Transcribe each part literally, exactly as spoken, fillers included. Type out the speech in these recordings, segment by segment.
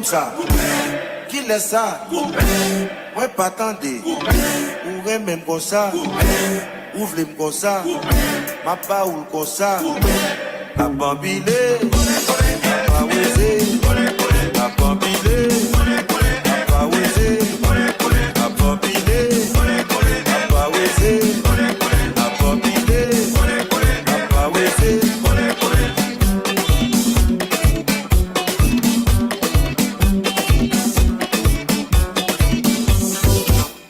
Sa. Kilès sa? Mwen pa tande. Ou renmen m konsa? Ou vle m konsa? M ap ba ou l konsa. N ap anpile, n ap paweze, n ap anpile, n ap paweze, n ap anpile, n ap paweze, n ap anpile, n ap paweze.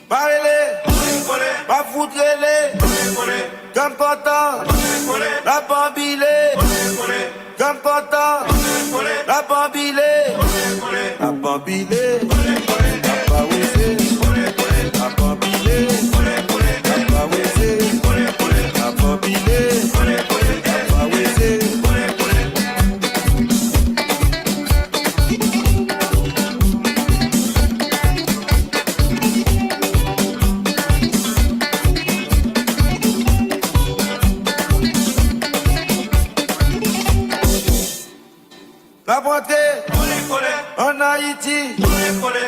Pa rele, pa fout rele, kanm kontan, n ap anpile, kanm kontan, n ap anpile, n ap anpile, n ap paweze, n ap anpile, n ap paweze, n ap anpile, n ap paweze. N ap rantre ann Ayiti,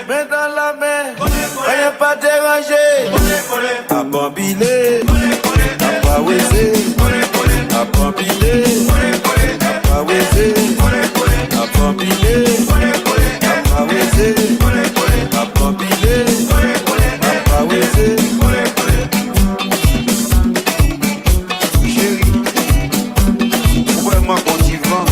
men nan lamen, anyen pa deranje. N ap anpile, n ap paweze, n ap anpile, n ap paweze, n ap anpile, n ap paweze, n ap anpile, n ap paweze. Cheri, ou vrèman gon ti van.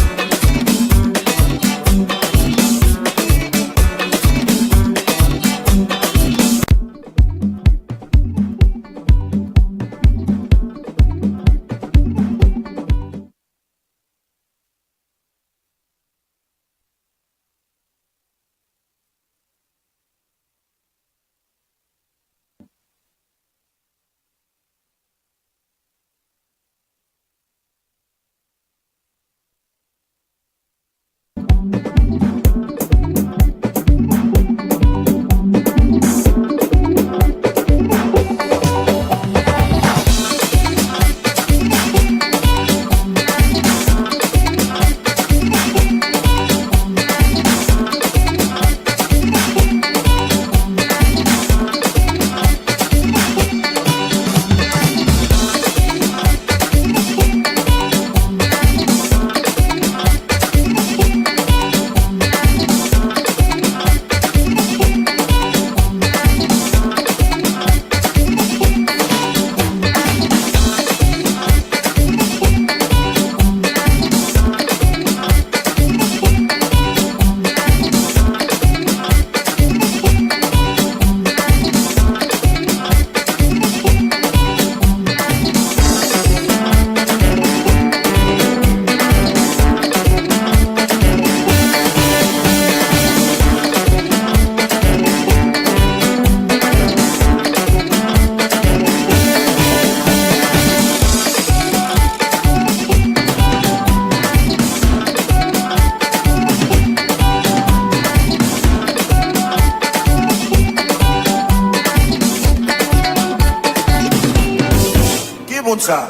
Ki moun sa?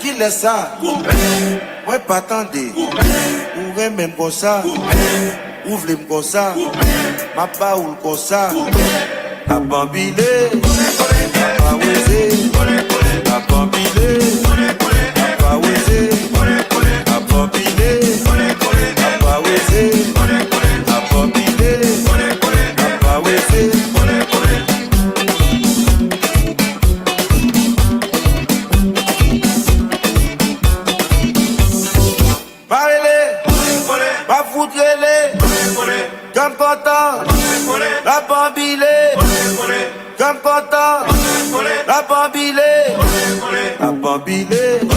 Kilès sa? Mwen pa tande. Ou renmen m konsa? Ou vle m konsa? M ap ba ou l konsa. N ap anpile, n ap paweze. N ap anpile, n ap paweze. N ap anpile, n ap paweze. N ap anpile, n ap paweze. Pa rele, pa fout rele. Kanm kontan, n ap anpile. Kanm kontan, n ap anpile. N ap anpile, n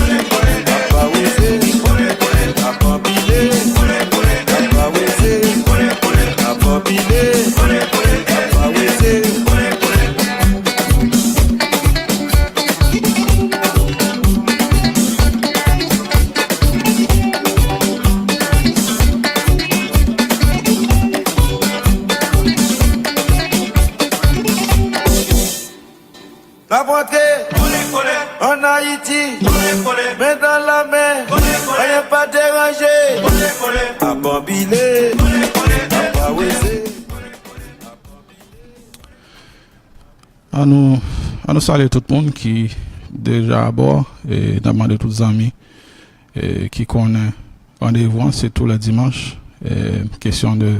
ap paweze. N ap anpile, n ap paweze. N ap anpile, n ap paweze. N ap rantre ann Ayiti, men nan lame, anyen pa deranje. N ap anpile, n ap An nou, an nou salye tout moun ki deja abò, e n ap mande tout zanmi, e ki konnen randevou an se tou lè dimanch, e kesyon de,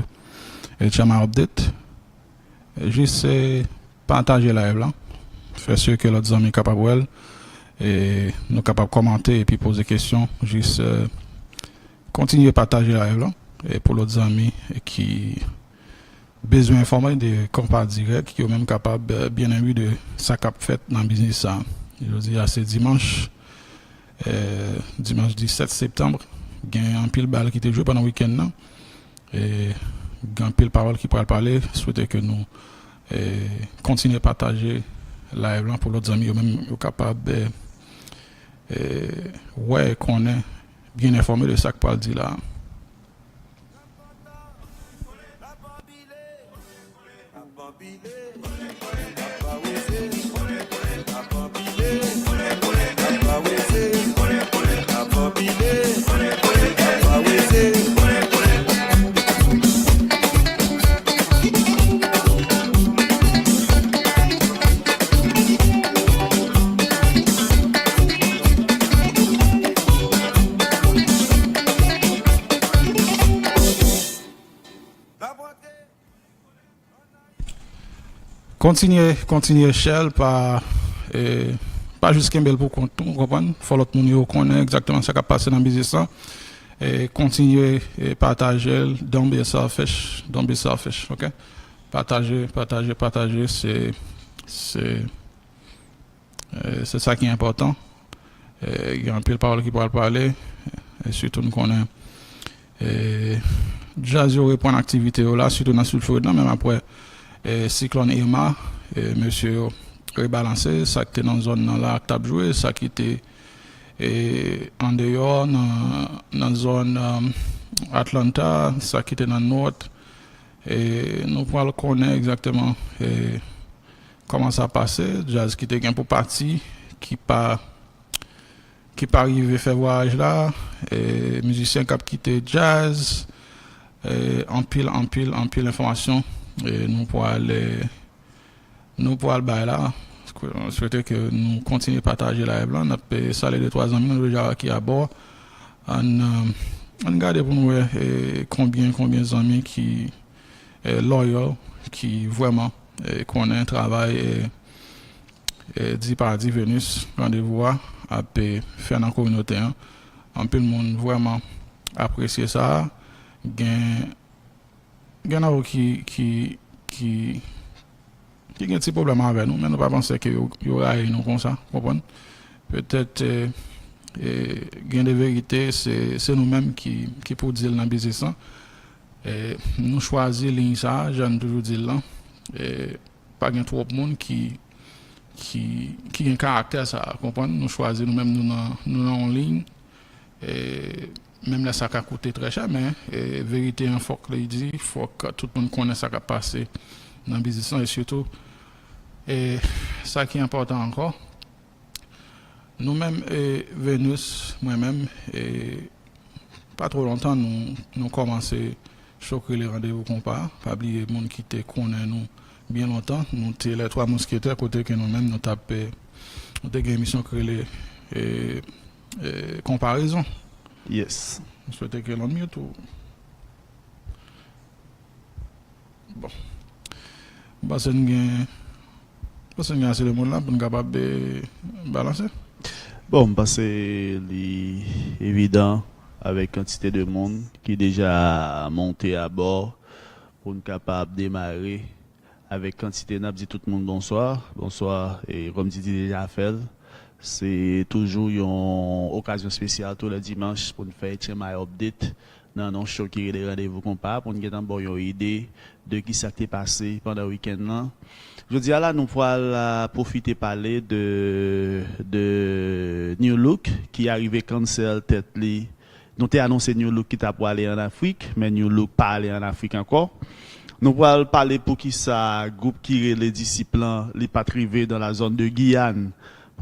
e H M I update. Jis, e pataje live lan, fè si ke lòt zanmi kapab wè l, e nou kapab kòmante epi poze kesyon. Jis, e kontinye pataje live lan, e pou lòt zanmi ki bezwen enfòme de konpa dirèk, yo menm kapab, e, byen envi de sa k ap fèt nan biznis sa. Jodi a se dimanch, e, dimanch disèt septanm, gen anpil bal ki te jwe pandan wikenn nan, e gen anpil pawòl ki pral pale. Swete ke nou, e, kontinye pataje live lan pou lòt zanmi yo menm yo kapab, e, e, wè, konnen, byen enfòme de sa k pral di la. Kontinye, kontinye share l, pa, e, pa jis kenbe l pou kont nou, w konprann? Fò lòt moun yo konnen egzakteman sa k ap pase nan biznis lan. E, kontinye, e, pataje l. Don't be selfish. Don't be selfish, ok? Pataje, pataje, pataje. Se, se, e, se sa ki enpòtan. E, gen anpil pawòl ki pral pale. E, sitou n konnen, e, djaz yo reprann aktivite yo la, sitou nan Sid Florid lan, menm apre, e, siklòn Irma, e, mesye yo rebalanse, sa ki te nan zòn nan la k t ap jwe, sa ki te, e, andeyò, nan, nan zòn, um, Atlanta, sa ki te nan North. E, nou pral konnen egzakteman, e, kòman sa pase, djaz ki te gen pou pati, ki pa, ki pa rive fè vwayaj la, e, mizisyen k ap kite djaz, e, anpil, anpil, anpil enfòmasyon, e, nou pral, e, nou pral bay la. Swete ke nou kontinye pataje live lan. N ap, e, salye de twa zanmi nou deja ki abò. Ann, e, ann gade pou nou wè, e, konbyen, konbyen zanmi ki, e, loyal, ki vrèman, e, konnen travay, e, e, Di pa di Venus, randevou a, ap, e, fè nan kominote an. Anpil moun vrèman apresye sa. Gen, gen nan yo ki, ki, ki, ki gen ti pwoblèm avè nou, men nou pa panse ke yo, yo rayi nou konsa, konprann? Petèt, e, e, gen de verite, se, se nou menm ki, ki pou di l nan biznis lan. E, nou chwazi liy sa a, jan m toujou di l lan. E, pa gen twòp moun ki, ki, ki gen karaktè sa a, konprann? Nou chwazi nou menm, nou nan, nou nan yon liy. E, menm lè sa ka koute trè chè, men, e, verite an fòk li di, fòk tout moun konnen sa k ap pase nan biznis lan, e sitou, e, sa ki enpòtan ankò, nou menm, e, Venus, mwen menm, e, pa twò lontan, nou, nou kòmanse Cho k rele Randevou Konpa. Pa bliye moun ki te konnen nou byen lontan, nou te Les Trois Mousquetaires, kote ke nou menm nou t ap, e, nou te gen emisyon k rele, e, e, Konparezon. Yes. M swete ke l on mute ou. Bon. M panse n gen, m panse n gen ase de moun la pou n kapab, e, balanse. Bon, m panse li evidan avèk kantite de moun ki deja monte abò pou n kapab demare avèk kantite n ap di tout moun bonswa. Bonswa, e kòm Didi deja fè l, se toujou yon okazyon espesyal tou lè dimanch pou n fè H M I update nan yon show ki rele Randevou Konpa, pou n gentan ba w yon ide de kisa k te pase pandan wikenn nan. Jodi a la, nou pral, a, pwofite pale de, de Nu-Look ki arive cancel tèt li. Nou te anonse Nu-Look ki ta pwale ann Afrik, men Nu-Look pa ale ann Afrik ankò. Nou pral pale poukisa gwoup ki rele Disip lan, li pa t rive dans la zone de Guyane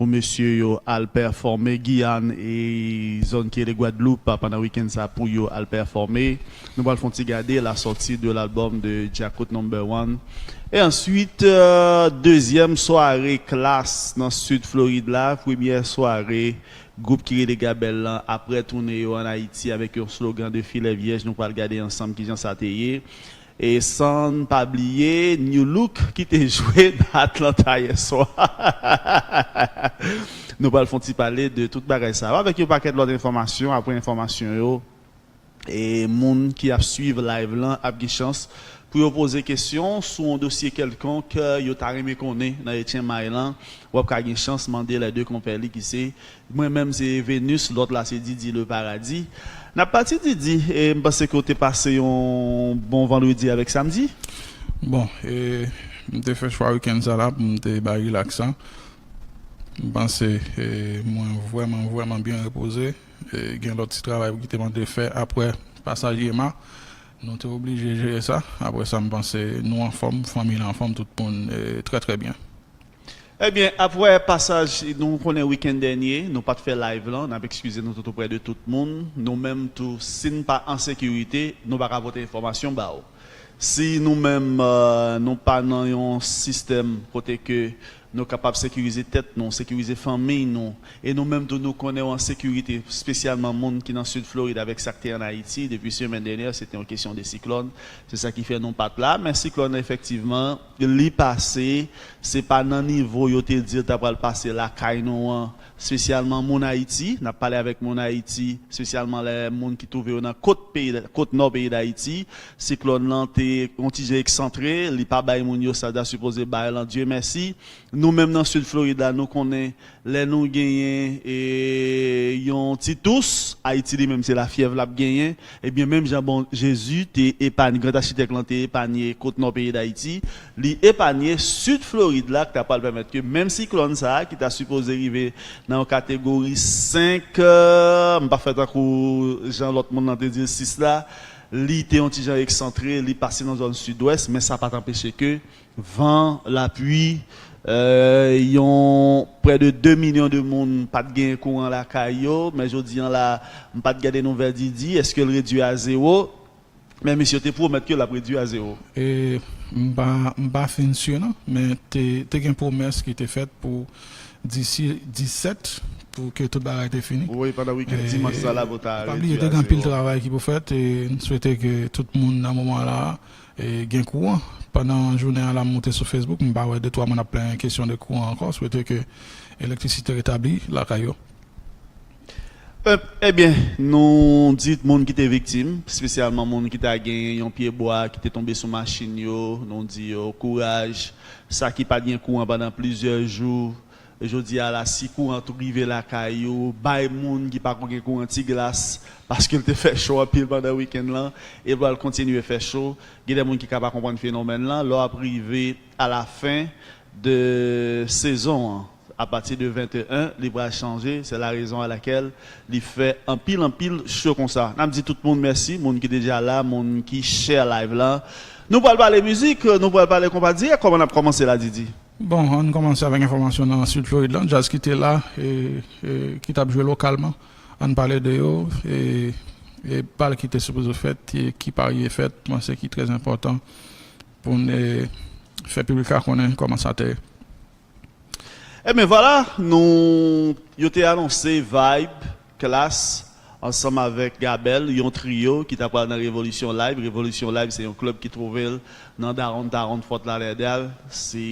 pou mesye yo al pèfòme Giyàn e zòn ki rele Gwadloup pandan wikenn sa pou yo al pèfòme. Nou pral fè yon ti gade la sortie de l'album de Djakout Number One. E answit, euh, dezyèm sware Klass nan Sid Florid la, premyè sware gwoup ki rele Gabèl lan apre tounen yo ann Ayiti avèk yon slogan de filè vyèj. Nou pral gade ansanm kijan sa te ye. E san n pa bliye New Look ki te jwe nan Atlanta yè swa. Nou pral fè yon ti pale de tout bagay sa yo avèk yon pakèt lòt enfòmasyon. Apre enfòmasyon yo, e moun ki ap swiv live lan ap gen chans pou yo poze kesyon sou yon dosye kèlkonk, euh, yo ta renmen konnen nan Etyen May lan. W ap ka gen chans mande lè de konpè li ki se, mwen menm se Venus, lòt la se Didi Le Paradis. N ap pati Didi, e m panse ke w te pase yon bon vandredi avèk samdi. Bon, e, m te fè chwa wikenn sa la pou m te bay rilaks la. M panse, e, mwen vrèman, vrèman byen repoze. E, gen lòt ti travay ki te mande fè apre pasaj Yema. Nou te oblije jere sa. Apre sa, m panse nou anfòm, fanmi la anfòm, tout moun, e, trè, trè byen. Ebyen, apre pasaj, nou konnen wikenn dènye, nou pa t fè live lan, n ap ekskize nou toutoprè de tout moun. Nou menm tou, si n pa an sekirite, nou pa ka pote enfòmasyon ba w. Si nou menm, euh, nou pa nan yon sistèm kote ke nou kapab sekirize tèt nou, sekirize fanmiy nou, e nou menm tou nou konnen w an sekirite, espesyalman moun ki nan Sid Florid avèk sa k te ann Ayiti depi semèn dènyè, se te yon kesyon de siklòn. Se sa ki fè nou pa t la, men siklòn nan efektivman, li pase, se pa nan nivo yo te di l ta pral pase lakay nou an, espesyalman moun Ayiti. N ap pale avèk moun Ayiti, espesyalman lè moun ki twouve yo nan kot peyi, kot nò peyi Dayiti. Siklòn nan te yon ti jan eksantre, li pa bay moun yo sa l ta sipoze bay lan, Dye mèsi. Nou menm nan Sid Florid la, nou konnen lè nou genyen, e, yon ti tous, Ayiti li menm se lafyèv l ap genyen. Ebyen, menm jan bon, Jezi te epanye, gran achitèk lan te epanye kot nò peyi Dayiti, li epanye Sid Florid la, ki ta pral pèmèt ke menm siklòn sa a, ki ta sipoze rive nan yon kategori senk, euh, m pa fè tankou jan lòt moun nan te di l sis la, li te yon ti jan eksantre, li pase nan zòn sidwès, men sa pa t anpeche ke van, lapli, euh, yon prè de de milyon de moun pa t gen kouran lakay yo, men jodi an la, m pa t gade nouvèl Didi, èske l redwi a zewo? Men misye te pwomèt ke l ap redwi a zewo. E m pa, m pa fin si non, men te, te gen pwomès ki te fèt pou disi disèt pou ke tout bagay te fini. Wi, pandan wikenn dimanch sa la pou ta redwi a zewo. Pa bliye, te gen anpil travay ki pou fèt, e m swete ke tout moun nan moman la, e, gen kouran. Pandan jounen an la, m moute sou Facebook, m pa wè de twa moun ap plenyen kesyon de kouran ankò. Swete ke elektrisite retabli lakay yo. E, ebyen, nou di moun ki te viktim, espesyalman moun ki ta gen yon pye bwa ki te tonbe sou machin yo, nou di yo kouraj. Sa ki pa t gen kouran pandan plizyè jou, jodi a la, si kouran tou rive lakay ou, bay moun ki pa ko gen kouran ti glas, paske l te fè cho anpil pandan wikenn lan, e l pral kontinye fè cho. Gen de moun ki ka pa konprann fenomèn lan. Lè w ap rive alafen de sezon an, apati de venteyen, li pral chanje. Se la rezon a lakèl li fè anpil, anpil cho konsa. N ap di tout moun mèsi, moun ki deja la, moun ki share live la. Nou pral pale mizik, nou pral pale konpa dirèk. Kòman n ap kòmanse la, Didi? Bon, ann kòmanse avèk enfòmasyon nan Sid Florid lan. Djaz ki te la, e, e, ki t ap jwe lokalman. Ann pale de yo, e, e bal ki te sipoze fèt, e ki pa rive fèt, mwen se ki trè enpòtan pou n, e, fè piblik la konnen kòman sa te ye. Ebyen, vwala, nou, yo te anonse Vibe, Klass, ansanm avèk Gabèl, yon triyo ki ta pral nan Revolisyon Live. Revolisyon Live, se yon klèb ki twouve l nan Downtown Fort Lauderdale. Se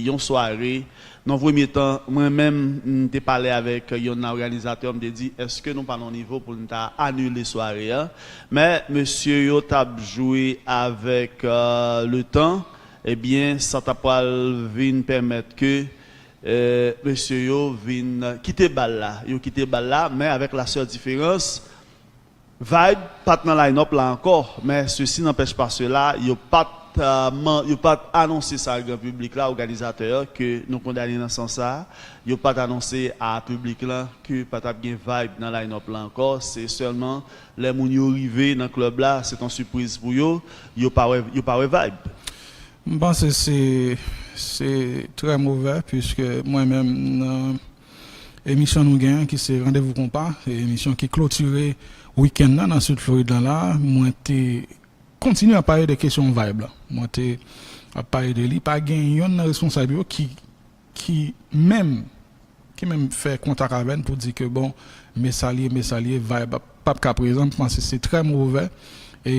yon sware, nan premye tan, mwen menm, m te pale avèk yonn nan òganizatè, m te di, èske nou pa nan nivo pou n ta anile sware a? Men, mesye yo t ap jwe avèk, euh, le tan, ebyen, sa ta pral vin pèmèt ke, euh, mesye yo vin kite bal la. Yo kite bal la, men avèk la sèl diferans, Vibe pa t nan line-up la ankò, men ceci n'empêche pas cela, yo pa t, euh, man-, yo pa t anonse sa gran piblik la, òganizatè yo, ke nou kondane nan sans sa. Yo pa t anonse a piblik la ke pa t ap gen Vibe nan line-up la ankò. Se sèlman lè moun yo rive nan klèb la, se t on sipriz pou yo, yo pa wè, yo pa wè Vibe. M panse se, se trè movè, piske mwen menm, nan, Emisyon nou genyen ki se Randevou Konpa, e emisyon ki klotire wikenn nan nan Sid Florid lan la, mwen te kontinye ap pale de kesyon vibe la. Mwen te ap pale de li, pa gen yonn nan responsab yo ki, ki menm, ki menm fè kontak avè n pou di ke bon, men sa l ye, men sa l ye, vibe p ap, p ap ka prezan, m panse se trè movè, e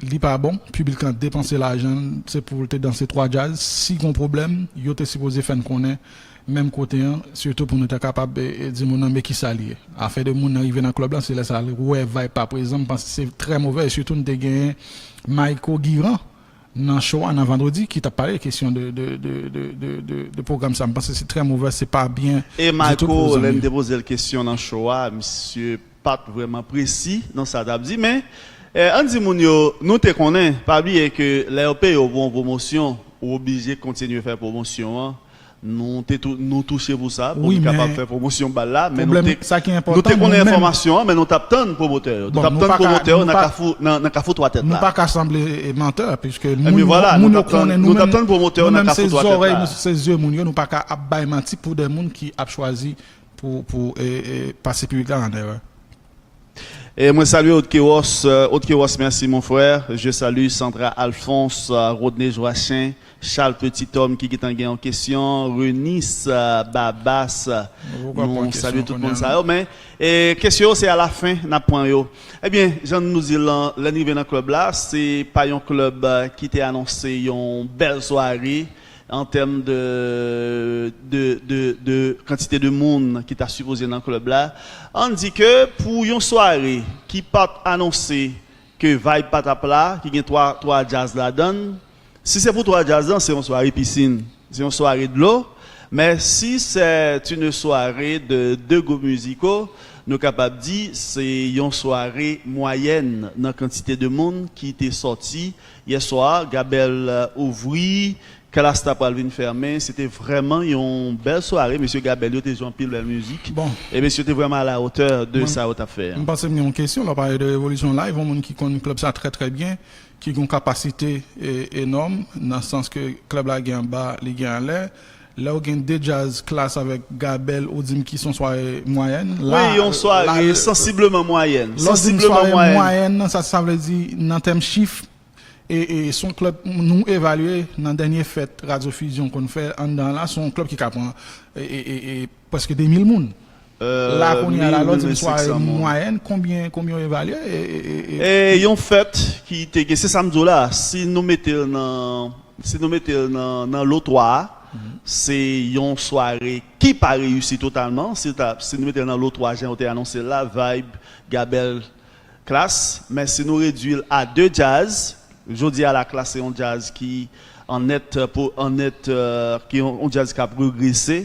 li pa bon, piblik lan depanse lajan l, se pou l te danse twa djaz, si gon pwoblèm, yo te sipoze fè n konnen, menm kote an, sitou pou nou ta kapab, e, e, di moun nan men kisa l ye. Afè de moun nan rive nan klèb la, se lè sa l wè vibe pa prezan, m panse se trè movè, e sitou nou te genyen Mayco Guirand nan show a nan vandredi ki t ap pale kesyon de, de, de, de, de, de, de pwogram sa. M panse se trè movè, se pa byen ditou pou zanmi. E Mayco, lè n te poze l kesyon nan show a, misye pa t vrèman presi nan sa l t ap di, men, eh, ann di moun yo, nou te konnen, pa bliye ke lè yo peye w pou yon pwomosyon, ou oblije kontinye fè pwomosyon an. Nou te tou-, nou touche pou sa, pou nou kapab fè pwomosyon bal la, men nou te, sa ki enpòtan, nou te konnen enfòmasyon an, men nou t ap tann pwomotè yo. Nou t ap tann pwomotè yo nan Kafou, nan, nan Kafou Twa Tèt la. Nou pa ka sanble, e, mantè, piske moun yo konnen nou menm, nou t ap tann pwomotè yo nan Kafou Twa Tèt la. Nou menm se zòrèy, se zye moun yo, nou pa ka ap bay manti pou de moun ki ap chwazi pou, pou, e, e, pase piblik la an erè. E mwen salye Otkeros, euh, Otkeros, merci mon frère. Je salue Sandra Alphonse, euh, Rodney Joachin, Charles Petit Homme ki gentan gen yon kesyon, Renis, euh, Babas. Nou salye tout moun sa yo, men, e, kesyon yo se alafen n ap pran yo. Ebyen, jan nou di l lan, lè n rive nan klèb la, se pa yon klèb, euh, ki te anonse yon bèl sware, an tèm de, de, de, de kantite de moun ki ta sipoze nan klèb la. Ann di ke pou yon sware ki pa t anonse ke vibe pa t ap la, ki gen twa, twa djaz ladan l, si se pou twa djaz lan, se yon sware pisin, se yon sware dlo, men si c'est une soirée de deux groupes musicaux, nou kapab di se yon sware mwayèn nan kantite de moun ki te sòti yè swa. Gabèl, euh, ouvri, Klas ta pral vin fèmen, se te vrèman yon bèl sware. Mesye Gabèl yo te jwe anpil bèl mizik. Bon. E mesye te vrèman a la otè de sa yo t ap fè. M panse m gen yon kesyon, lè w pale de Revolisyon Live, yon moun ki konn klèb sa trè, trè byen, ki gen yon kapasite, e, enòm, nan sans ke klèb la gen anba, li gen anlè. Lè w gen de djaz, Klas avèk Gabèl, ou di m ki se yon sware mwayèn. Wi, yon sware sansibleman mwayèn. Lè w di m sware mwayèn nan, sa, sa vle di, nan tèm chif, E, e se yon klèb nou evalye nan dènye fèt Radyo Fusion konn fè anndan an la, se yon klèb ki ka pran, e, e, e, e, prèske de mil moun. La, kounye a la, lè w di m sware mwayèn, konbyen, konbyen w evalye? E, e, e, e. E yon fèt ki te gen, se sa m di w la, si nou mete l nan, si nou mete l nan, nan lo twa a, se yon sware ki pa reyisi totalman. Si ta, si nou mete l nan lo twa, jan yo te anonse l la, Vibe, Gabèl, Klas, men si nou redui l a de djaz, jodi a la Klas se yon djaz ki an nèt, pou, an nèt, euh, ki yon, yon djaz k ap regrese,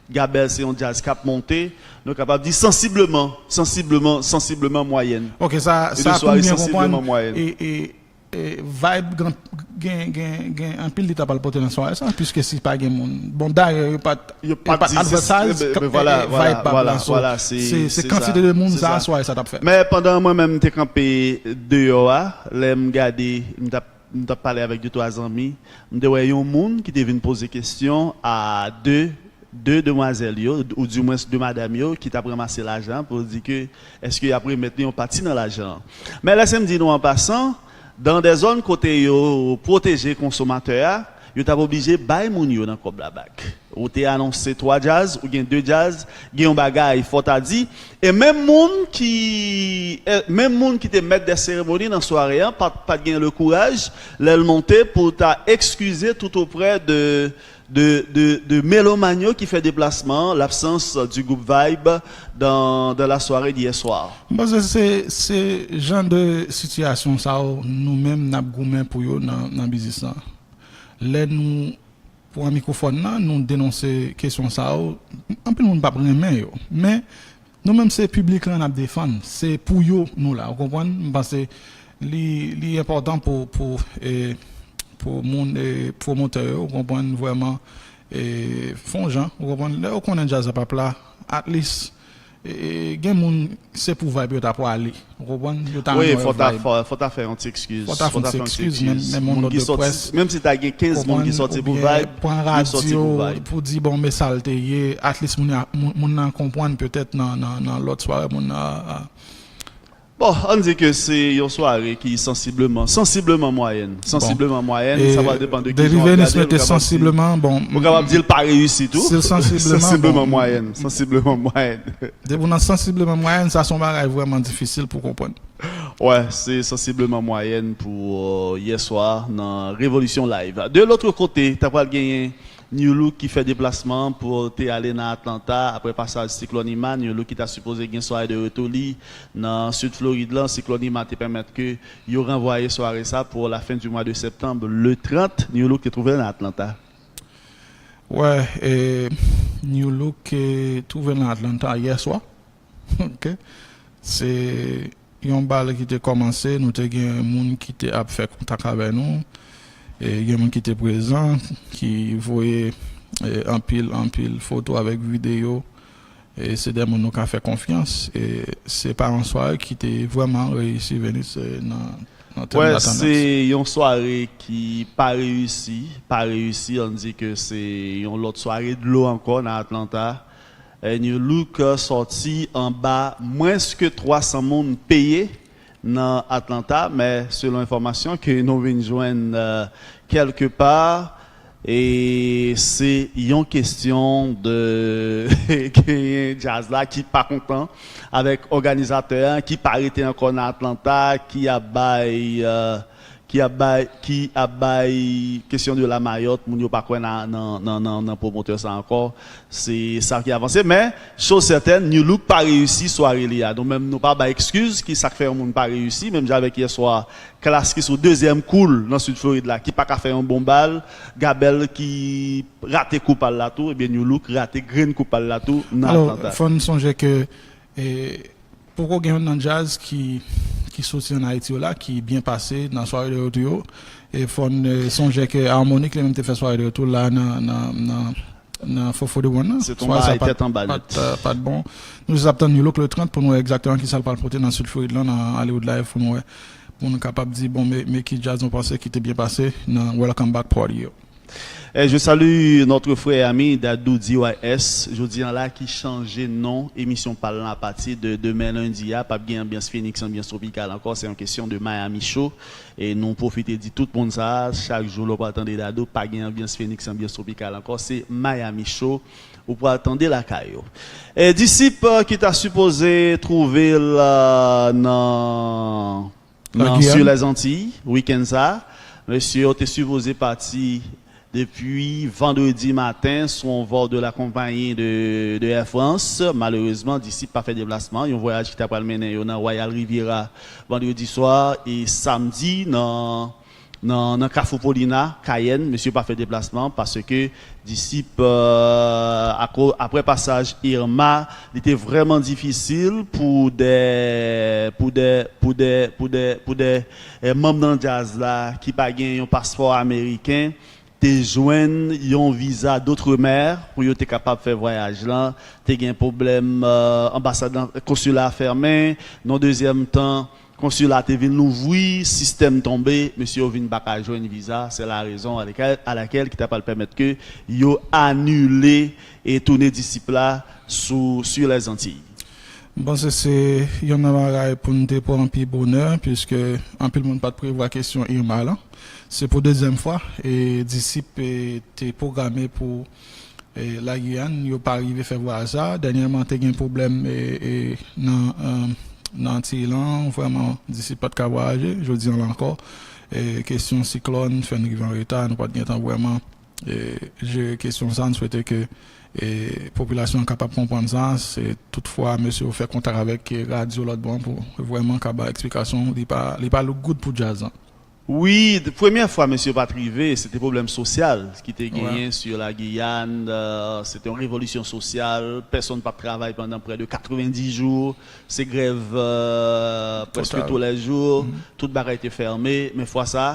Gabèl se yon djaz k ap monte, nou kapab di sansibleman, sansibleman, sansibleman mwayèn. Ok, sa, sa pou m byen konprann, e, e, e, Vibe gen, gen, gen, gen anpil lita pral pote nan sware sa, piske si pa gen moun. Bon, dayè, yo pa t Yo pa t advertise, e, e, vibe pa pran so. Se, se kantite de moun sa, sware sa t ap fèt. Men pandan mwen menm m te kanpe deyò a, lè m gade, m t ap, m t ap pale avèk de twa zanmi, m te wè yon moun ki te vin poze kesyon a de, de demwazèl yo, oudimwens de madanm yo, ki t ap ranmase lajan pou di ke èske y ap remèt li yon pati nan lajan an. Men lè se m di nou an pasan, dan de zòn kote yo pwoteje konsomatè a, yo t ap oblije bay moun yo nan kòb la bak. Ou te anonse twa djaz, ou gen de djaz, gen yon bagay, fò ta di. E menm moun ki, e menm moun ki te mèt de seremoni nan sware an, pa t, pa t gen le kouraj, lè l monte, pou l ta ekskize tout oprè de, de, de, de melomàn yo ki fè deplasman an, l'absence du groupe Vibe dans, dans la soirée d'hier soir. M panse se, se jan de sitiyasyon sa yo, nou menm, n ap goumen pou yo nan, nan biznis lan. Lè nou pran mikwofòn nan, nou denonse kesyon sa yo, anpil moun p ap renmen yo. Men, nou menm se piblik lan n ap defann, se pou yo nou la, ou konprann? M panse li, li enpòtan pou, pou, e, pou moun, e, pwomotè yo, ou konprann, vrèman, e, fè yon jan, ou konprann? Lè yo konnen djaz la p ap la, at least, E, gen moun, se pou vibe yo ta pwale. Ou konprann? Yo ta Wi, renmen fò ta vibe. fò, fò ta fè yon ti ekskiz. Fò ta fè yon ti ekskiz, men, men moun Moun ki sòti, menm si ta gen kenz moun ki sòti pou vibe, pran yo sòti radyo pou vibe. Pou di, bon, men sa l te ye, at least moun, moun, moun nan konprann petèt nan, nan, nan lòt sware, moun nan, a, Bon, ann di ke se yon sware ki sansibleman, sansibleman mwayèn. Sansibleman mwayèn, sa va depann de kijan w ap gade l, ou kapab di, sansibleman, bon, ou kapab di l pa reyisi tou. Sansibleman, sansibleman bon. mwayèn, sansibleman mwayèn. Depi w nan sansibleman mwayèn, sa se yon bagay vrèman difisil pou konprann. Wè, se sansibleman mwayèn pou, euh, yè swa nan Revolisyon Live. De lòt kote, ta pral genyen New Look ki fè deplasman pou te ale nan Atlanta apre pasaj siklòn Irma. New Look ki ta sipoze gen sware de retou li nan Sid Florid lan. Siklòn Irma te pèmèt ke yo ranvwaye sware sa pou la fin du mois de septembre, le trente. New Look te twouve l nan Atlanta. Wè, e, New Look, e, twouve l nan Atlanta yè swa. Ok. Se yon bal ki te kòmanse, nou te gen moun ki te ap fè kontak avè nou. E gen moun ki te prezan, ki voye, e, anpil, anpil foto avèk videyo. E se de moun nou ka fè konfyans. E se pa yon sware ki te vrèman reyisi, Venus, e, nan, nan tèm Wè, latandans. Se yon sware ki pa reyisi, pa reyisi, ann di ke se yon lòt sware dlo ankò nan Atlanta. E, New Look, e, sòti anba mwens ke twa san moun peye nan Atlanta, men selon enfòmasyon ke nou vin jwenn, e, kèlke pa, e se yon kesyon de genyen djaz la ki pa kontan avèk òganizatè a, ki pa rete ankò nan Atlanta, ki ap bay, e, ki ap bay, ki ap bay kesyon de la mayòt, moun yo pa kwè nan, nan, nan, nan, nan pwomotè sa ankò. Se sa ki avanse, men, chose certaine, New Look pa reyisi sware li a. Nou menm, nou pa bay ekskiz ki sa k fè yon moun pa reyisi, menm jan avèk yè swa, Klass ki sou dezyèm kou l nan Sid Florid la, ki pa ka fè yon bon bal, Gabèl ki rate kou pa l la tou, ebyen, New Look rate grenn kou pa l la tou nan Atlanta. Alò, fò n sonje ke, e, Poko gen youn nan djaz ki, ki soti ann Ayiti yo la, ki byen pase nan sware de retou yo. E fò n, e, sonje ke Harmonik li menm te fè sware de retou la nan, nan, nan, nan Fofo de One nan. Se t on bagay tèt anba nèt. Sware sa pa t, pa t, pa t bon. Nou jis ap tann New Look le trant pou nou wè egzakteman kisa l pral pote nan Sid Florid lan, nan Hollywood Live, pou nou wè, pou nou kapab di, bon, men, men ki djaz nou panse ki te byen pase nan Welcome Back Party yo. Eh, je salue notre frère et ami Dadou D Y S, jodi an la ki chanje non emisyon pa l lan apati de demen lendi a, p ap gen Anbyans Phoenix, Anbyans Tropikal ankò, se yon kesyon de Miami Show. E nou pwofite di tout moun sa, chak jou lè w pral tande Dadou, pa gen Anbyans Phoenix, Anbyans Tropikal ankò, se Miami Show ou pral tande lakay ou. E Disip, eh, ki ta sipoze twouve l, eh, nan nan Sur les Antilles, wikenn sa. Mesye yo te sipoze pati depi vandredi maten sou yon vòl de la konpayi de, de Air France. Malerezman, Disip pa fè deplasman. Yon vwayaj ki ta pral mennen yo nan Royal Riviera vandredi swa e samdi nan, nan, nan Kafou Paulina, Cayenne. Mesye pa fè deplasman paske Disip, eh, ako-, apre pasaj Irma, li te vrèman difisil pou de, pou de, pou de, pou de, pou de, eh, manm nan djaz la ki pa gen yon paspò ameriken te jwenn yon viza d'outre-mer pou yo te kapab fè vwayaj lan. Te gen pwoblèm, eh, anbasad lan, konsila fèmen, nan dezyèm tan, konsila te vin louvri, sistèm tonbe, mesye yo vin pa ka jwenn viza. Se la rezon à laquelle, à laquelle ki ta pral pèmèt ke yo anile e toune Disip la sou, Sur les Antilles. M panse se youn nan bagay pou n te pran pi bonè, piske anpil moun pa t prevwa kesyon Irma lan. Se pou dezyèm fwa, e Disip, e, te pwograme pou E, Lagiyàn, yo pa rive fè vwayaj sa. Dènyèman, te gen pwoblèm, e, e, nan, e, nan Antiy lan, vrèman, Disip pa t ka vwayaje. Jodi an la ankò, e, kesyon siklòn fè n rive an reta, nou pa t gen tan vrèman, e, jere kesyon sa. Nou swete ke, e, popilasyon an kapab konprann sa. Se toutfwa mesye yo fè kontak avèk, e, radyo lòt bò an pou vrèman ka bay eksplikasyon. Li pa, li pa look good pou djaz lan. Wi, de, premyè fwa mesye pa t rive, se te pwoblèm sosyal ki te genyen sur la Guyane, euh, se te yon revolisyon sosyal, pèsonn p ap travay pandan prè de katrevenndis jou, se grèv, euh, prèske toulèjou, tout bagay te fèmen, men fwa sa,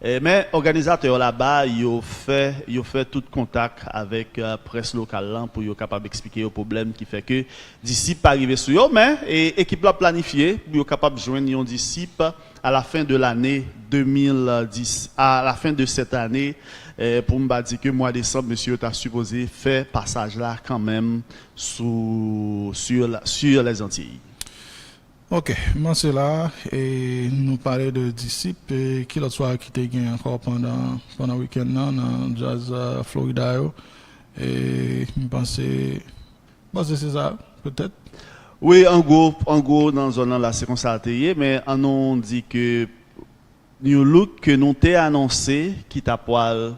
E, men òganizatè yo laba, yo fè, yo fè tout kontak avèk, eh, près lokal lan pou yo kapab eksplike yo pwoblèm ki fè ke Disip pa rive sou yo, men, e, ekip la planifye pou yo kapab jwenn yon Disip à la fin de l'année deux mille dix, à la fin de cette année, eh, pou m pa di ke mwa desanm, mesye yo ta sipoze fè pasaj la kanmenm sou, sur la, sur les Antilles. Ok, m panse la, e nou pale de Disip, e ki lòt sware ki te gen ankò pandan, pandan wikenn nan, nan djaz, eh, Florida yo, e m panse, m panse se sa, petèt. Wi, an gwo, an gwo, nan zòn nan la, se konsa l te ye, men an nou di ke New Look ke nou te anonse ki ta pwal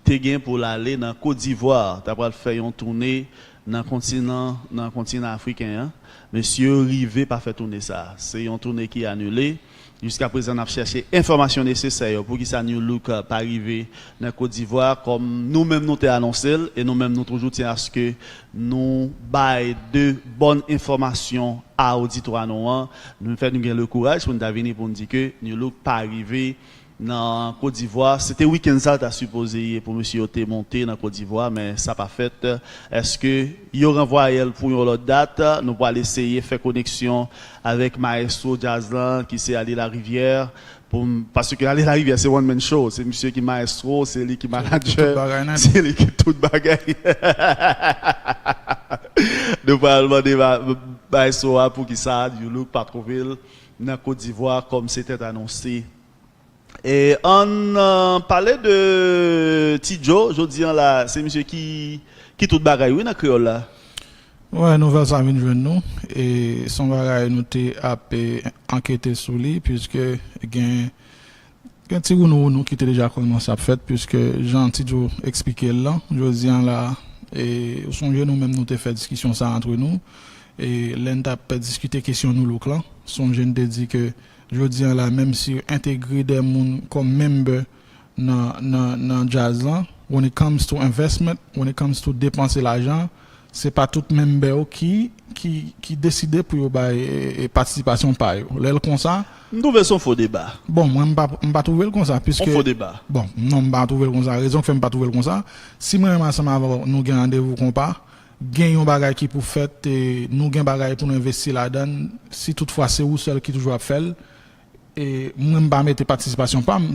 te gen pou l ale nan Kot Divwa, ta pwal fè yon toune nan kontinan, nan kontinan afriken an. Mesye yo rive pa fè toune sa. Se yon toune ki anile. Jiska prezan, n ap chèche enfòmasyon nesesè yo. Poukisa New Look, eh, pa rive nan Kot Divwa, kòm nou menm nou te anonse l, e nou menm nou toujou tyen aske nou bay de bòn enfòmasyon a oditwa nou an. Nou fè nou gen le kouraj pou n ta vini pou n di ke New Look pa rive nan Kot Divwa. Se te wikenn sa l ta sipoze ye pou mesye yo te monte nan Kot Divwa, men sa pa fèt. Èske yo ranvwaye l pou yon lòt dat? Nou pral eseye fè koneksyon avèk mayestwo djaz lan, ki se Ali Larivière, pou m, paske Ali Larivière se one man show, se misye ki mayestwo, se li ki manadjè, se li ki tout bagay. Nou pral mande ma-, mayestwo a poukisa New Look pa twouve l nan Kot Divwa kòm se te t anonse. E ann, eh, pale de Ti Djo, jodi an la, se misye ki, ki tout bagay, wi, nan kreyòl la. Wè, nouvèl sa vin jwenn nou, e se yon bagay nou te ap, eh, ankete sou li, piske gen, gen ti wounou wounou ki te deja kòmanse ap fèt, piske jan Ti Djo eksplike l lan, jodi an la, e ou sonje nou menm nou te fè diskisyon sa antre nou, e lè n t ap diskite kesyon New Look lan, sonje n te di ke jodi an la, menm si yo entegre de moun kòm member nan, nan, nan djaz lan, when it comes to investment, when it comes to depanse lajan, se pa tout member yo ki, ki, ki deside pou yo bay, e, e, patisipasyon pa yo. Lè l konsa, M twouve se yon fo deba. Bon, mwen, m pa, m pa twouve l konsa, piske... Yon fo deba. Bon, non, m pa twouve l konsa. Rezon k fè m pa twouve l konsa, si mwen menm ansanm avè w, nou gen randevou konpa, gen yon bagay ki pou fèt, e nou gen bagay pou nou envesti ladan l, si toutfwa se ou sèl ki toujou ap fè l, e mwen m pa mete patisipasyon pa m,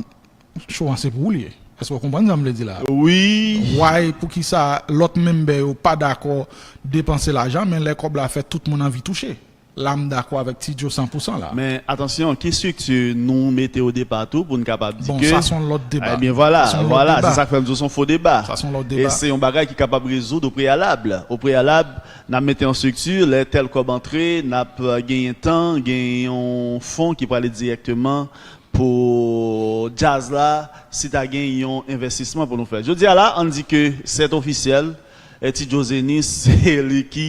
show an se pou ou l ye. Èske w konprann sa m vle di la? Wi. Why, poukisa lòt member yo pa dakò depanse lajan, men lè kòb la fèt, tout moun anvi touche? La, m dakò avèk Ti Djo san pou san la. Men atansyon, ki estrikti nou mete o depa tou pou n kapab di Bon, ke sa se yon lòt deba. Ebyen, vwala, Sa se yon lòt vwala, deba. Se sa k fè m di w se yon fo deba. Sa se yon lòt E deba. Se yon bagay ki kapab rezoud o preyalab. O preyalab, n ap mete yon estrikti, lè tèl kòb antre, n ap, eh, genyen tan, gen yon fon ki prale dirèkteman pou djaz la, si ta gen yon envestisman pou nou fè. Jodi a la, ann di ke sèt ofisyèl, eh, Ti Djo Zenith, se li ki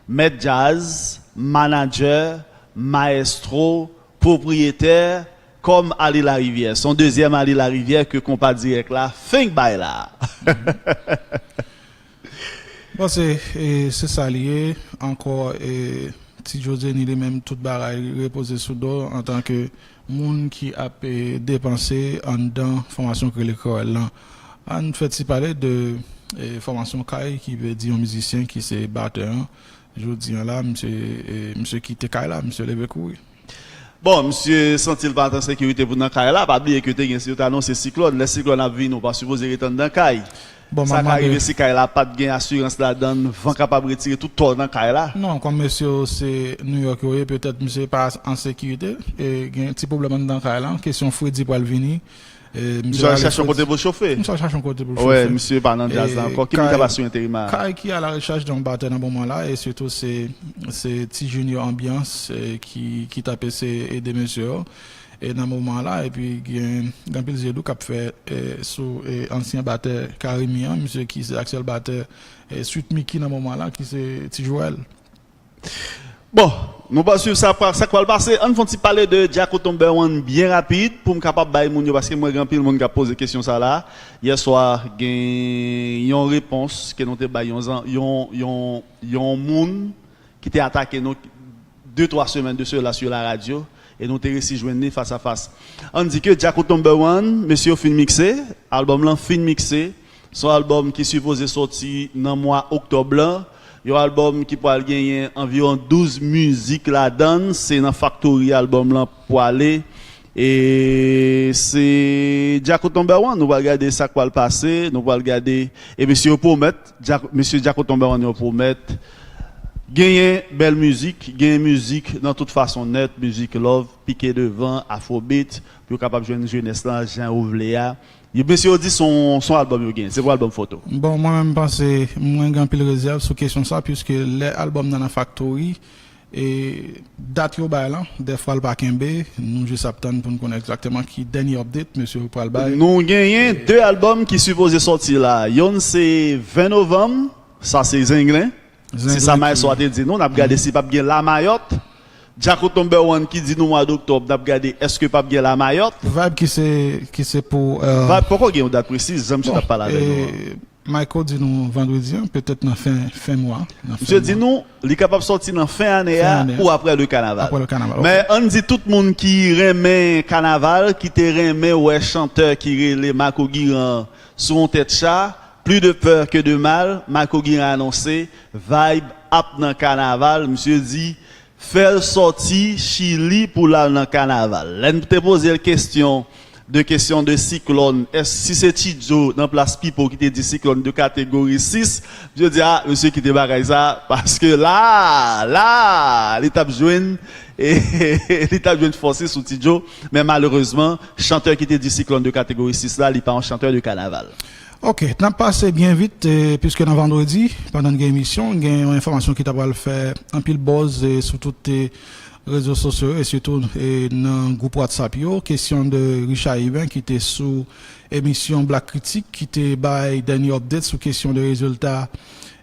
mèt djaz, manadjè, mayestwo, pwopriyetè, kòm Ali Larivière. Se yon dezyèm Ali Larivière ke konpa dirèk la fenk bay la. Bon, se, e, se sa li ye. Ankò, e, Ti Djo Zenith li menm, tout bagay repoze sou do antanke moun ki ap, e, depanse anndan fòmasyon k rele Kreyòl lan. Ann fè ti pale de, e, fòmasyon Kay, ki vle di yon mizisyen ki se batè an. Jodi an la, misye, e, misye kite kay la, misye leve kouri. Bon, misye santi l pa t an sekirite pou nan kay la. Pa bliye ke te gen, yo te anonse siklòn. Lè siklòn ap vini, ou pa sipoze ret anndan kay. Bon, Sa m ap ka mande- rive si kay la pa t gen asirans ladan l, van kapab retire tout tò nan kay la. Non, kòm mesye yo se New York yo ye, petèt misye pa an sekirite. E gen ti pwoblèm anndan kay la. Kesyon fredi pral vini. E, Misye al chèche yon kote pou l chofe. Misye al chèche yon kote pou l Wè, chofe. Misye pa nan djaz la E, ankò. Ki moun k ap asire enterim la? Kay ki a la rechèch de yon batè nan moman la, e sitou se, se Ti Junior Ambiance, e, ki, ki t ap eseye ede mesye yo. E nan moman la, epi gen, gen anpil zye dou k ap fè, e, sou, e, ansyen batè Karimi an, misye ki se aktyèl batè, e, Sweet Micky nan moman la, ki se Ti Joel. Bon, nou pral swiv sa, sa k pral pase. Ann fè yon ti pale de Djako Number One byen rapid pou m kapab bay moun yo, paske m wè gen anpil moun k ap poze kesyon sa la. Yè swa, gen yon repons ke nou te bay yon, zan- yon, yon, yon moun ki te atake nou de twa semèn de sela sou la radyo. E nou te resi jwenn li fas a fas. Ann di ke Jacko Number One, mesye yo fin mikse, albòm lan fin mikse. Se yon albòm ki sipoze sòti nan mwa oktòb lan. Yon albòm ki pral genyen anviwon douz mizik ladan l. Se nan Factory albòm lan pwale. E se Jacko Number One, nou pral gade sa k pral pase, nou pral gade. E mesye yo pwomèt, Jack- mesye Jacko Number One yo pwomèt genyen bèl mizik, genyen mizik nan tout fason nèt, mizik love, pike devan, afrobeat, pou yo kapab jwenn jenès lan jan yo vle a. Yo, mesye yo di se yon, se yon albòm yo gen, se pou albòm foto. Bon, mwen menm m panse, mwen gen anpil rezèv sou kesyon sa, piske lè albòm nan nan Factory, e dat yo bay lan, dèfwa l pa kenbe, nou jis ap tann pou n konnen egzakteman ki dènye update mesye yo pral bay. Nou genyen de albòm ki sipoze sòti la. Yonn se ven novanm, sa se Zenglen. Se sa Zenglen Maestro a te di nou, n ap gade si p ap gen Lamayòt. Jacko Number One ki di nou mwa doktòb, n ap gade èske p ap gen Lamayòt. Vibe ki se, ki se pou, euh, Vibe poko gen yon dat presiz, jan misye t ap pale avè nou an. Michael di nou vandredi an, petèt nan fen, fen mwa, nan fen mwa. Misye di nou, li kapab sòti nan fen ane a ou aprè le kanaval. Aprè le kanaval, ok. Men ann di tout moun ki renmen kanaval, ki te renmen wè chantè ki rele Marco Guiran sou yon tèt cha, plus de peur que de mal, Marco Guiran anonse, Vibe ap nan kanaval, misye di, fè l sòti Chili pou l al nan kanaval. Lè n te poze l kesyon de kesyon de siklòn, èske si se Ti Djo nan plas Pipo ki te di siklòn de kategori sis, misye di, a, mesye kite bagay sa, paske la, la, li t ap jwenn, e, li t ap jwenn fòse sou Ti Djo, men malerezman, chantè ki te di siklòn de kategori sis la, li pa yon chantè de kanaval. Ok, n ap pase byen vit, e, piske nan vandredi, pandan n gen emisyon, gen yon enfòmasyon ki ta pral fè anpil buzz, e, sou tout, e, rezo sosyo yo, e sitou, e, nan gwoup WhatsApp yo. Kesyon de Richard Huben ki te sou emisyon Black Critique, ki te bay dènye update sou kesyon de rezilta,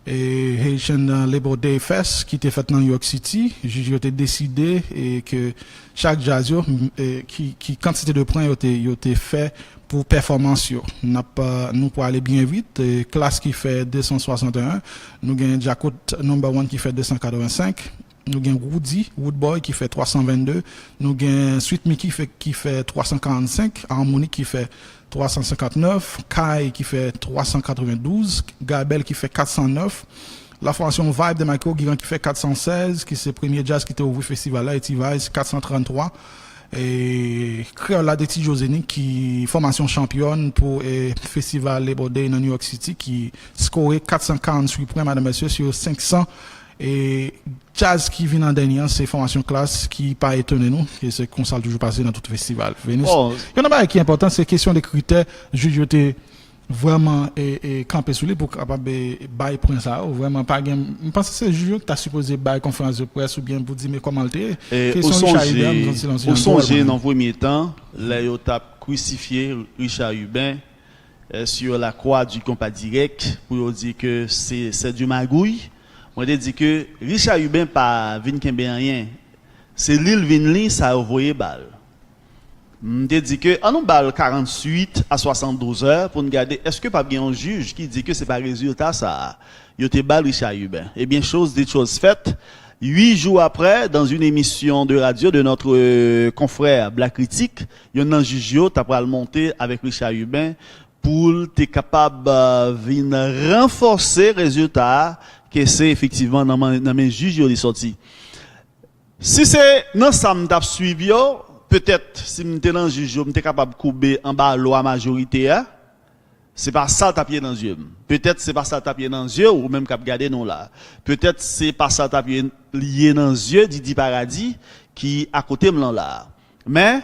e, Haitian Labor Day Fest ki te fèt nan New York City. Jij yo te deside, e, ke chak djaz yo, e, ki, ki kantite de pwen yo te, yo te fè pou pèfòmans yo. N ap, e, nou prale byen vit. E, Klass ki fè de san swasanteyen, nou gen Djakout Number One ki fè de san katrevensenk, nou gen Roody, Roodboy ki fè twa san vennde, nou gen Sweet Micky fè, ki fè twa san karannsenk, Harmonik ki fè twa san senkantnèf, Kai ki fè twa san katrevendouz, Gabel ki fè kat san nèf, lafòmasyon Vibe de Michael Guiran ki fè kat san sèz, ki se premye djaz ki te ouvri festival la, e T-Vice kat san tranntwa, e Kreyòl la de Ti Djo Zenith ki fòmasyon chanpyòn pou, e, festival Labor Day nan New York City ki skore kat san karannwit pwen, madanm, mesye, sou senk san. E djaz ki vin an dènye an, se fòmasyon Klass ki pa etone nou, e se konsa l toujou pase nan tout festival. Venus, youn nan bagay ki enpòtan, se kesyon de kritè jij yo te vrèman, e, e, kanpe sou li pou kapab, e, bay pwen sa yo. Vrèman, pa gen, m panse se jij yo ki ta sipoze bay konferans de près oubyen pou di, men kòman l te ye. E, kesyon Richard Huben, m santi l yon ti jan twò, mwen menm. Ou sonje nan premye tan, lè yo t ap krisifye Richard Huben, e, sur la croix du compas direct, pou yo di ke se, c'est du magouille. Mwen te di ke Richard Huben pa vin kenbe anyen. Se li l vin li, sa yo voye ba l. M te di ke, an nou ba l karannwit a swasanndouz è pou n gade èske p ap gen yon jij ki di ke se pa rezilta sa a yo te ba l Richard Huben. Ebyen, chose dite, chose faite. Huit jours après, dans une émission de radio de notre, euh, confrère Black Critique, youn nan jij yo ta pral monte avèk Richard Huben pou l te kapab, euh, vin ranfòse rezilta a, ke se efektivman nan men, nan men jij yo li sòti. Si se nan sa m t ap swiv yo, petèt, si m te nan jij yo, m te kapab koube anba lwa majorite a. Se pa sa l t ap ye nan zye m. Petèt se pa sa l t ap ye nan zye w, ou menm k ap gade nou la. Petèt se pa sa l t ap ye, ye nan zye Didi Paradis ki akote m lan la. Men,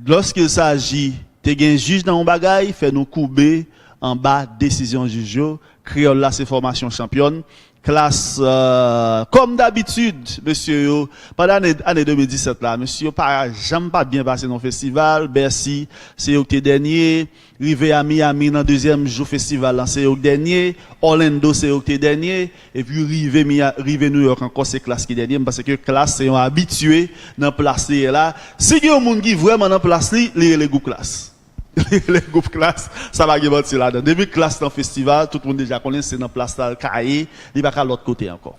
lorsqu'il s'agit, te gen jij nan yon bagay, fè nou koube anba desizyon jij yo. Kreyòl la se fòmasyon chanpyòn. Klass, euh, comme d'habitude, mesye yo, pandan ane, ane de mil disèt la, mesye yo pa janm pa t byen pase nan festival. Bercy, se yo ki te dènye. Rive a Miami nan dezyèm jou festival lan, se yo k dènye. Orlando, se yo k te dènye. Epi rive Mia-, rive New York ankò, se Klass ki dènye. M panse ke Klass se yon abitye nan plas li ye la. Si gen yon moun ki vrèman nan plas li, li rele gwoup Klass. Li rele gwoup Klass, sa pa gen manti ladan. Depi Klass nan festival, tout moun deja konnen se nan plas la l ka ye, li pa ka lòt kote ankò.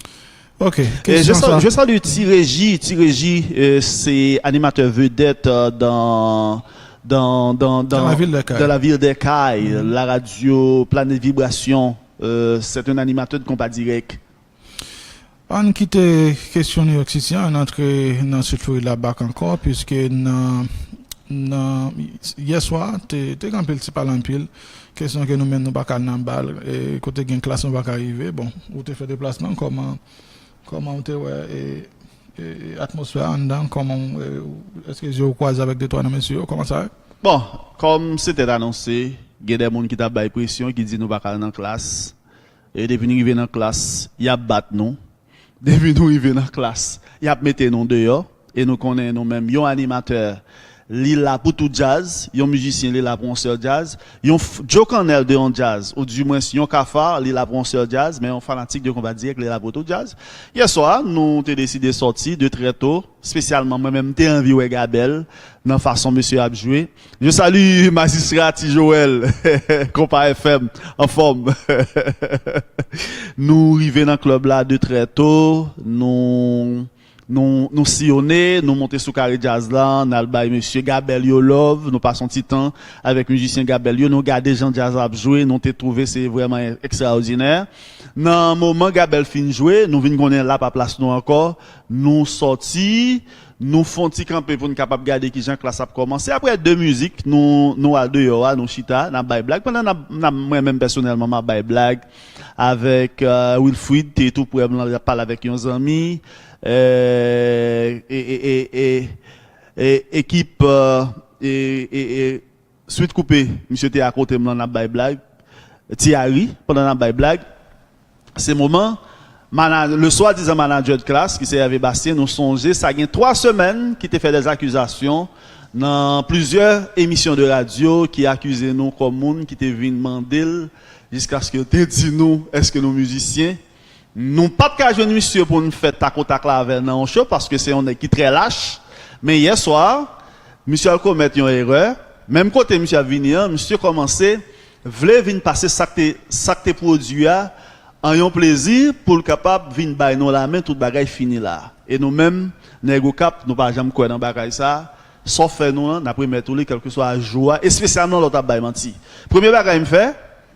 Ok, je, sal, je salue Ti Réji. Ti Réji, euh, c'est animateur vedette euh, dans, dans, dans, dans, dans la ville des Cayes, dans la ville des Cayes, la radio Planète Vibration. Euh, c'est un animateur de Compas Direct. Ann kite kesyon New York City an, ann antre nan Sud Florida back ankò, piske nan, nan, yè swa, te, te gen anpil ti pale anpil. Kesyon ke nou menm nou pa ka nan bal, e kote gen klas nou pa ka rive. Bon, ou te fè deplasman, kòman, kòman ou te wè e, e, e atmosfè a anndan, kòman, e, èske je w kwaze avèk de twa nan mesye yo, kòman sa ye? Bon, kòm se te anonse, gen de moun ki t ap bay presyon, ki di nou pa ka al nan klas. E depi nou rive nan klas, y ap bat nou. Depi nou rive nan klas, y ap mete nou deyò. E nou konnen nou menm, yon animatè, li la pou tout djaz. Yon mizisyen, li la pou yon sèl djaz. Yon f- Joe Cannell de yon djaz, ou dimwens yon kafa, li la pou yon sèl djaz. Men yon fanatik de Konpa Dirèk, li la pou tout djaz. Yè swa, nou te deside sòti de trè to. Espesyalman, mwen menm, m te anvi wè Gabèl nan fason mesye ap jwe. Je salue Majistra Ti Joel, Konpa F M, anfòm. Nou rive nan klèb la de trè to, nou, nou, nou siyone, nou monte sou kare djaz la, n al bay mesye Gabèl yo love, nou pase yon ti tan avèk mizisyen Gabèl yo, nou gade jan djaz la ap jwe, nou te twouve se vrèman ekstraòdinè. Nan moman Gabèl fin jwe, nou vin konnen l ap pa plas nou ankò, nou sòti, nou fè yon ti kanpe pou n kapab gade kijan klas ap kòmanse. Apre de mizik, nou, nou al deyò a, nou chita, n ap bay blag. Pandan n ap, n ap, mwen menm pèsonèlman, m ap bay blag avèk euh, Wilfrid, te tou prè m lan, l ap pale avèk yon zanmi. Euh, e, e, e, e, e, ekip euh, e, e, e, Swit Koupe, misye te akote m lan, n ap bay blag. Ti Ari, pandan n ap bay blag, se moman mana- le swadizan manadjè de klas, ki se Hervé Bastien, nou sonje sa gen twa semèn ki te fè dè akizasyon nan plizyè emisyon de radyo ki akize nou kòm moun ki te vin mande l jiskaske l te di nou èske nou mizisyen. Nou pa t ka jwenn misye pou n fè takotak la avè l nan yon show, paske se yon nèg ki trè lach. Men yè swa, misye al komèt yon erè. Menm kote misye ap vini an, misye kòmanse vle vin pase sa k te, sa k te pwodui a an yon plezi pou l kapab vin bay nou lamen, tout bagay fini la. E nou menm, nèg Okap, nou pa janm kwè nan bagay sa. Sa w fè nou an, n ap remèt ou li, kèlkeswa jou a, espesyalman lè w t ap bay manti. Premye bagay m fè,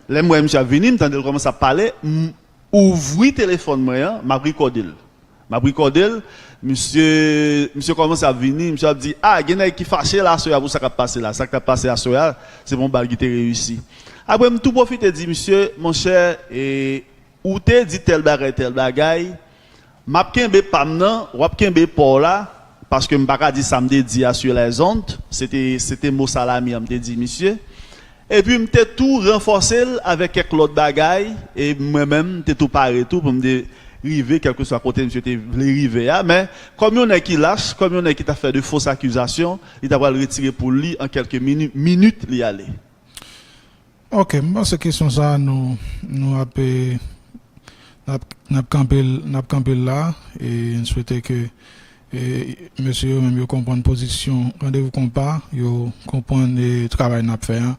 lè m wè misye ap vini, m tande l kòmanse ap pale, m ouvri telefòn mwen an, m ap rekòde l. M ap rekòde l, misye, misye kòmanse ap vini, misye ap di, ah, gen nèg ki fache la aswè a pou sa k ap pase la. Sa k t ap pase aswè a, se pa yon bal ki te reyisi. Apre, m tou pwofite di misye, monchè, e, ou te di tèl bagay, tèl bagay, m ap kenbe pa m nan, w ap kenbe pa w la, paske m pa ka di sa m te di a sur les ondes, se te, se te mo salami an m te di misye. Epi m te tou ranfòse l avèk kèk lòt bagay, e mwen menm, m te tou pare tou pou m te rive kèlkeswa kote misye te vle rive a. Men, kòm yon nèg ki lach, kòm yon nèg ki t ap fè de fos akizasyon, li ta pral retire pou li an kèlke mini- minit li ale. Ok, m panse kesyon sa a, nou, nou ap, eh, n ap, n ap kanpe l, n ap kanpe l la, e n swete ke, eh, mesye yo menm yo konprann pozisyon Randevou Konpa, yo konprann, eh, travay n ap fè a.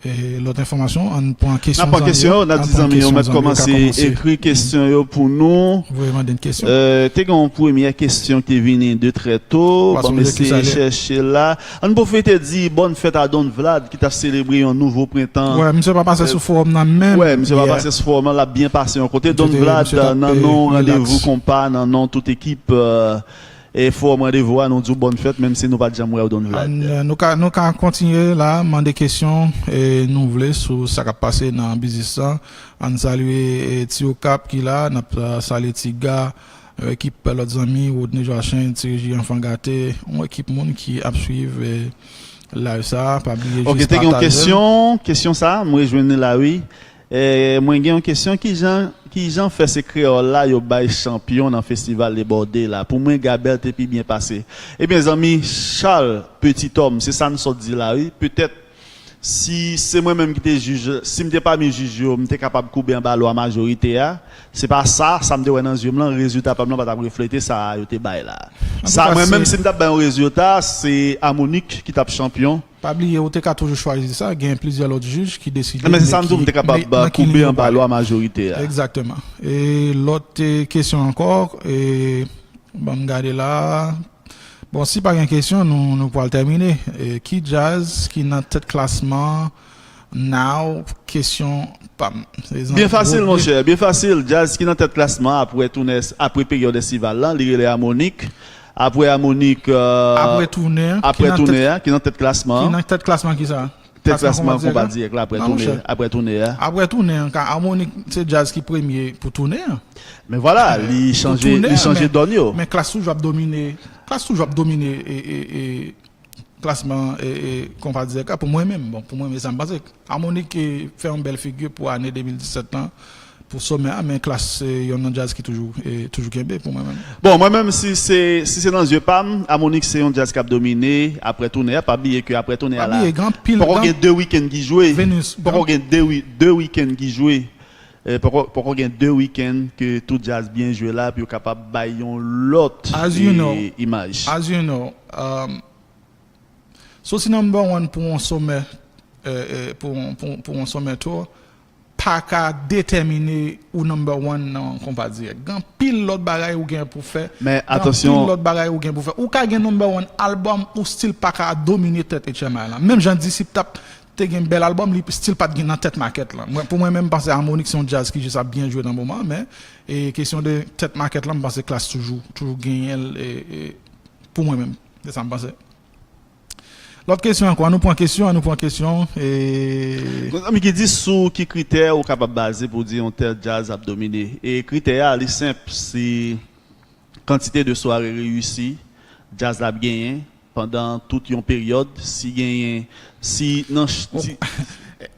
E lòt enfòmasyon, ann pran kesyon zanmi yo. N ap pran kesyon yo, n ap di zanmi yo mèt kòmanse ekri kesyon yo pou nou. Voye mande n kesyon. Euh, te gen yon premyè kesyon ki te vini de trè to. Ban m eseye chèche la. Ann pwofite di bòn fèt a Don Vlad ki t ap selebre yon nouvo prentan. Wè, misye pa pase sou fowòm nan menm. Wè, misye pa pase sou fowòm nan, l ap byen pase yon kote. Don Vlad, nan non Randevou Konpa, nan non tout ekip, euh, e fowòm Randevou a, nou di w bòn fèt, menm si nou pa t janm wè w, Don Vlad. Ann, euh, nou ka, nou ka kontinye la, mande kesyon, e nou vle sou sa k ap pase nan biznis lan. Ann salye, e, Ti Okap ki la, n ap, euh, salye Ti Ga, euh, ekip lòt zanmi, Rodney Joachim, Ti Reji Anfan Gate, yon ekip moun ki ap swiv, e, live sa, pa bliye jis pataje l. Ok, te gen yon kesyon, kesyon sa, m rejwenn li la, wi. E, mwen gen yon kesyon, kijan, kijan fè se kreyòl la yo bay chanpyon nan festival Debòde la? Pou mwen, Gabèl te pi byen pase. Ebyen, zanmi Charles Petit Homme, se sa n sot di la, wi. Petèt, si se mwen menm ki te jij, si m te pami jij yo, m te kapab koube anba lwa majorite a. Se pa sa, sa m te wè nan zye m lan, rezilta pa m lan pa t ap reflete sa yo te bay la. Sa, mwen menm, si m t ap bay yon rezilta, se Amonik ki t ap chanpyon. Pa bliye, ou te ka toujou chwazi sa, gen plizyè lòt jij ki deside. Men se sa m di w, m te kapab koube anba lwa majorite a. Egzakteman. E lòt kesyon ankò, ban m gade la. Bon, si pa gen kesyon, nou, nou pral tèmine. E, ki djaz ki nan tèt klasman an? Now, kesyon pa m. Byen fasil, monchè, byen fasil. Djaz ki nan tèt klasman an apre tounè, apre peryòd estival la, li rele Amonic. Apre Amonic, apre tounè an, ki nan tèt klasman an. Ki nan tèt klasman ki sa? Tèt klasman konpa dirèk la, apre tounè, apre tounè a. Apre tounè an, ka Amonic se djaz ki premye pou tounè an. Men vwala, li chanje, li chanje dòn yo. Men klas toujou ap domine, klas toujou ap domine e, e, e, klasman e, e, konpa dirèk la. Pou mwen menm, bon, pou mwen menm, sa m panse. Amonic e, fè yon bèl figi pou ane de mil disèt lan, pou somè a, men klas se yonn nan djaz ki toujou, e, toujou kenbe pou mwen menm. Bon, mwen menm, si se, si se nan zye pa m, Amonic se yon djaz k ap domine apre tounè a. Pa bliye ke apre tounè a la, poko gen de wikenn ki jwe. Poko gen de wi-, de wikenn ki jwe. E, poko, poko gen de wikenn ke tout djaz byen jwe la, pou yo kapab bay yon lòt, e, imaj. As you know, um, soti number one pou yon somè, e, e, pou, pou, pou yon somè tour, pa ka detèmine ou number one nan konpa dirèk. Gen anpil lòt bagay ou gen pou fè. Men atansyon. Gen anpil lòt bagay ou gen pou fè. Ou ka gen number one album, ou still pa ka domine tèt H M I lan. Menm jan Disip t ap te gen bèl album, li still pa t gen nan tèt makèt lan. Mwen, pou mwen menm, m panse Amonic se yon djaz ki jis ap byen jwe nan moman an, men, e, kesyon de tèt makèt lan, m panse klas toujou, toujou genyen l, e, e, pou mwen menm. Se sa m panse. Lòt kesyon ankò, ann nou pran kesyon, ann nou pran kesyon, e. Gon zanmi ki di sou ki kritè ou kapab baze pou di yon tèl djaz ap domine. E kritè a, li senp, se kantite de sware reyisi djaz la ap genyen pandan tout yon peryòd, si genyen, si nan ch-, si.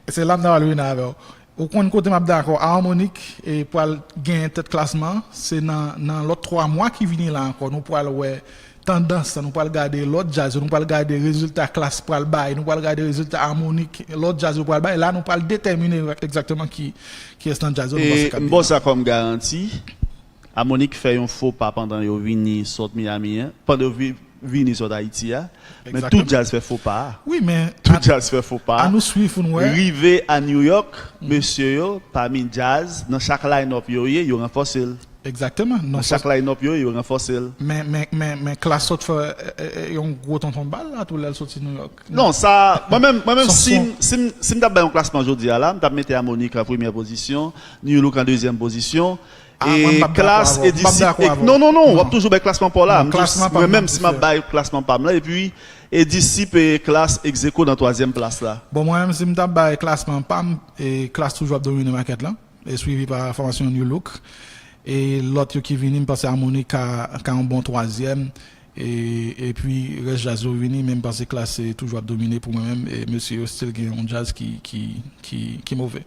Se la m ta pral vin avè w. Ou konn kote m ap dakò, Amonic, e, pral genyen tèt klasman, se nan, nan lòt twa mwa ki vini la ankò, nou pral wè tandans, nou pral gade lòt djaz yo, nou pral gade rezilta klas pral bay, nou pral gade rezilta Amonic, lòt djaz yo pral bay. La, nou pral detèmine egzakteman ki, kiyès nan djaz yo nou panse k ap genyen. E m ba w sa kòm garanti, Amonic fè yon fo pa pandan yo vini sot Miami an, pandan yo vi-, vini sot Ayiti a. Men tout djaz fè fo pa a. Wi, men tout djaz fè fo pa a. Ann nou swiv pou n wè. Rive a New York, mesye yo, pami djaz, nan chak line-up yo ye, yo ranfòse l. Egzakteman. Nan chak line-up yo ye, yo ranfòse l. Men, men, men, men klas sot fè, e, e, e, yon gwo tonton bal la tou lè l soti New York. Non, sa, mwen menm, mwen menm, si m, si m, si m t ap bay yon klasman jodi a la, m t ap mete Amonic an premyè pozisyon, Nu Look an dezyèm pozisyon. E klas e Disip, non, non, non, w ap toujou bay klasman pa w la. Mwen menm, si m ap bay klasman pa m la, epi e Disip e klas egzeko nan twazyèm plas la. Bon, mwen menm, si m t ap bay klasman pa m, e klas toujou ap domine makèt lan, e swivi pa fòmasyon Nu Look. E lòt yo ki vini, m panse Amonic ka, ka yon bon twazyèm. E, epi rès djaz yo vini, men m panse klas se toujou ap domine pou mwen menm. E mesye yo still gen yon djaz ki, ki, ki, ki move.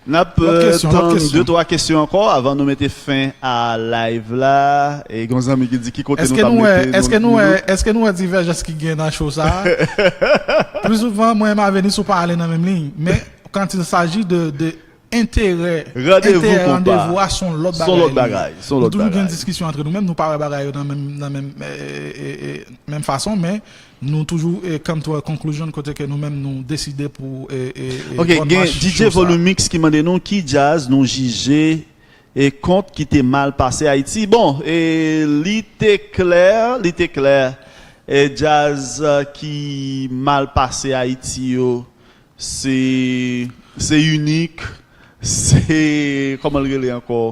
N ap, e, tann de twa kesyon ankò avan nou mete fen a live la. E gen yon zanmi ki di ki kote nou t ap mete nou. Èske nou wè, èske nou wè divèjans ki gen nan show sa a? Pli souvan, mwen menm avè nou, si w pa ale nan menm liy. Men, quand il s'agit de, de enterè, enterè randevou a, se yon lòt bagay li ye. Nou toujou gen diskisyon antre nou menm, nou pa wè bagay yo nan menm, nan menm, e, e, e, e, menm fason, men nou toujou, e, come to a conclusion kote ke nou menm nou deside pou, e, e, e, ok, gen D J Volumix ki mande nou ki djaz nou jije e kont ki te mal pase Ayiti. Bon, e, li te klè, li te klè, e, djaz, e, ki mal pase Ayiti yo, se, se Inik, se, kòman l rele ankò?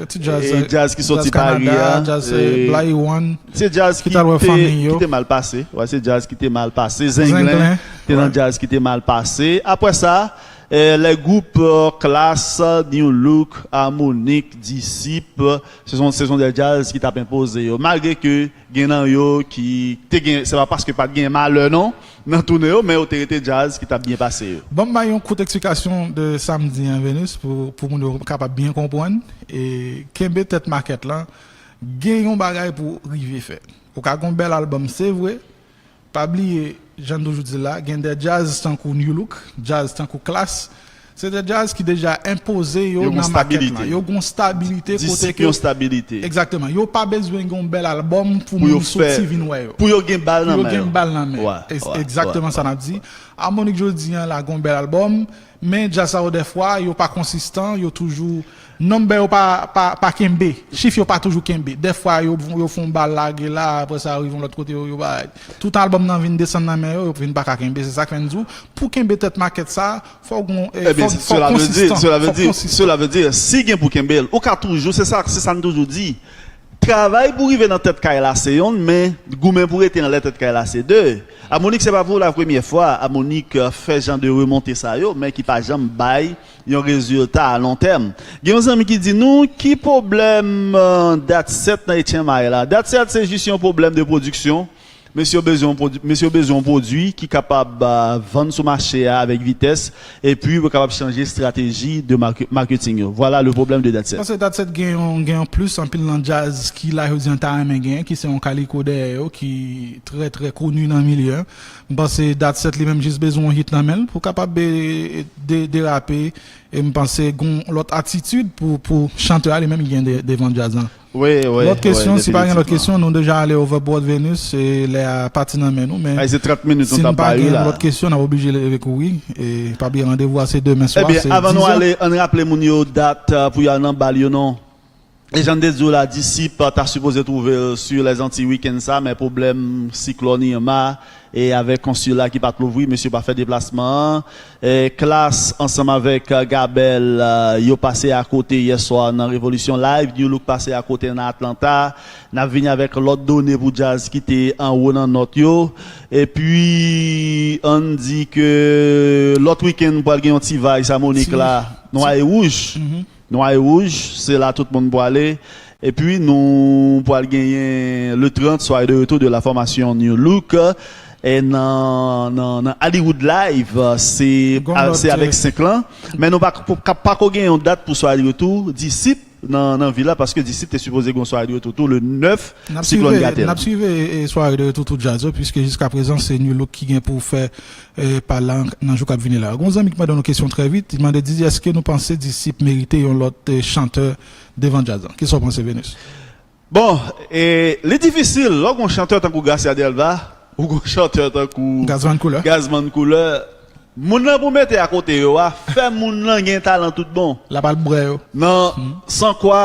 Ti djaz, e, djaz ki soti Pari a, djaz, e, Blayi One, se djaz ki te, ki te mal pase. Wè, se djaz ki te mal pase. Zenglen te nan djaz ki te mal pase. Apre sa, e, lè gwoup, e, Klass, New Look, Amonic, Disip, se son, se son de djaz ki t ap enpoze yo. Malgre ke gen nan yo ki te gen, se pa paske pa t gen malè non, nan toune yo, men yo te rete djaz ki t ap byen pase yo. Ban m bay yon kout eksplikasyon de sa m di an, Venus, pou, pou moun yo kapab byen konprann. E kenbe tèt makèt lan, gen yon bagay pou rive fè. Ou ka gen yon bèl album, se vre. Pa bliye, jan n toujou di l la, gen de djaz tankou New Look, djaz tankou Klass, Se de djaz ki deja enpoze yo nan makèt la. Yo gon stabilite kote ke. Disip yon stabilite. Egzakteman. Yo pa bezwen gen yon bèl albòm pou moun soti vin wè yo. Pou yo gen bal nan men yo. Pou yo gen bal nan men yo. Egzakteman sa n ap di. Harmonik jodi an la gon bèl albòm, men djaz sa yo dèfwa, yo pa konsistan, yo toujou, nonb yo pa, pa, pa kenbe, chif yo pa toujou kenbe. Dèfwa, yo, yo fè yon bal lage la, apre sa, yo rive yon lòt kote, yo, yo bay. Tout albòm nan vin desann nan men yo, yo vin pa ka kenbe. Se sa k fè n di w, pou kenbe tèt makèt sa, fò w gon, eh, fò, fò w konsistan. Fò w konsistan. Cela veut dire, si gen pou kenbe l, ou ka toujou, se sa, se sa n toujou di. Travay pou rive nan tèt kay la se yonn, men goumen pou rete anlè tèt kay la se de. Harmonik se pa pou la premyè fwa Harmonik fè jan de remonte sa yo, men ki pa janm bay yon rezilta a lon tèm. Gen yon zanmi ki di nou, ki pwoblèm Dat Set nan H M I la? Dat Set se jis yon pwoblèm de pwodiksyon. Mesye yo bezwen yon pwodui ki kapab vann sou mache a avèk vitès, epi yo kapab chanje estrateji de maketing yo. Vwala le pwoblèm de Dat Set. Paske Dat Set gen yon, gen yon plis, anpil nan djaz ki la jodi an ta renmen genyen, ki se yon Kaliko dèyè yo, ki trè, trè koni nan milye an. M panse Dat Set li menm jis bezwen yon hit nan men l pou kapab derape. E m panse gon lòt atitid pou, pou chantè a li menm ki gen devan djaz lan. Lòt kesyon, si pa gen lòt kesyon, nou deja ale overboard Venus, e lè a pati nan men nou, men si n pa gen lòt kesyon, n ap oblije leve kouri. E pa bliye randevou a se demen swa, se diz è. Ebyen, avan nou ale, ann raple moun yo dat pou y al nan bal yo non. E jan n te di w la, Disip ta sipoze twouve l sou Lèzantiy wikenn sa, men pwoblèm siklòn Irma e avèk konsila ki pa t louvri, mesye pa fè deplasman an. E Klass ansanm avèk Gabel, yo pase akote yèswa nan Revolisyon Live, New Look pase akote nan Atlanta. N ap vini avèk lòt done pou djaz ki te anwo nan nòt yo. Epi, ann di ke lòt wikenn pral gen yon ti vibes Harmonik la, nwa e wouj. Nwa e wouj, se la tout moun pwale. Epi nou pwal genyen le trant, soirée de retour de la formation New Look. E nan, nan, nan Hollywood Live, se, se avèk senk lan. Men nou pa, pa, pa ko gen yon dat pou soirée de retour Disip nan, nan vil la, paske Disip te sipoze gen yon soirée de retour tou le nèf, Siklòn Gatel. N ap swive, n ap swive soirée de retour tout djaz yo, piske jiska prezan se New Look ki gen pou fè e, pa la nan jou k ap vini la. Gon zanmi ki mande yon kesyon trè vit, li mande di, èske nou panse Disip merite yon lòt e, chantè devan djaz lan? Kisa w panse, Venus? Bon, e, li difisil, lè w gon chantè tankou Gracia Delva, ou gon chantè tankou Gazman Couleur. Gazman Couleur, moun nan pou mete akote yo a, fè moun nan gen talan tout bon. L ap al bwè yo. Nan, san kwa,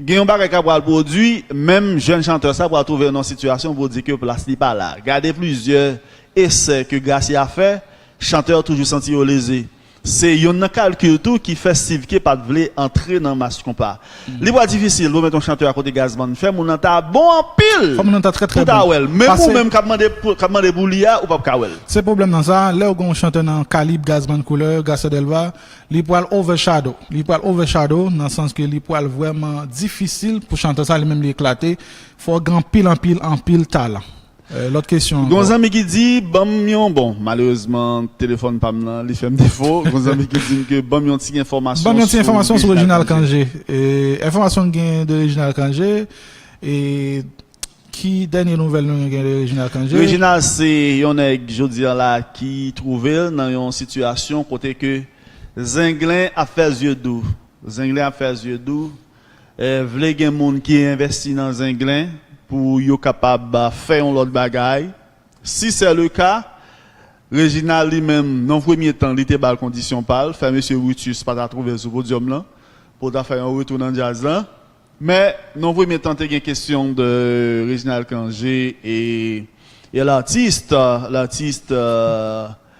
gen yon bagay k ap pral pwodui, menm jèn chantè sa pral twouve l nan yon sitiyasyon pou di ke plas li pa la. Gade plizyè esè ke Gracia fè, chantè yo toujou santi yo leze. Se yonn nan kalkil tou ki fè Steve K pa t vle antre nan mas konpa. Li pral difisil pou w met yon chantè akote Gazman, fè moun nan ta bon anpil pou ta wè l. Menm ou menm k ap mande pou, k ap mande pou li a, ou p ap ka wè l. Se pwoblèm nan sa, lè w gen yon chantè nan kalib Gazman Couleur, Gracia Delva, li pral overshadow. Li pral overshadow nan sans ke li pral vrèman difisil pou chantè sa li menm li eklate. Fò w gen anpil, anpil, anpil talan. E, lòt kesyon ankò. Gon zanmi ki di, ban m yon, bon, malerezman, telefòn pa m nan, li fè m defo. Gon zanmi ki di m ke ban m yon ti enfòmasyon sou Reginald Cangé. Ban m yon ti enfòmasyon sou Reginald Cangé. E, enfòmasyon m gen de Reginald Cangé. E, Ki dènye nouvèl nou gen de Reginald Cangé? Reginald se yon nèg jodi a la ki twouve l nan yon sitiyasyon kote ke Zenglen ap fè zye dou. Zenglen ap fè zye dou. E, vle gen moun ki envèsti nan Zenglen pou yo kapab fè yon lòt bagay. Si se le ka, Reginald li menm, nan premye tan, li te ba l kondisyon pa l, fè mesye Rutus pa ta twouve l sou podyòm lan, pou l ta fè yon retou nan djaz lan. Men, nan premye tan, te gen kesyon de Reginald Cangé e, e latis, latis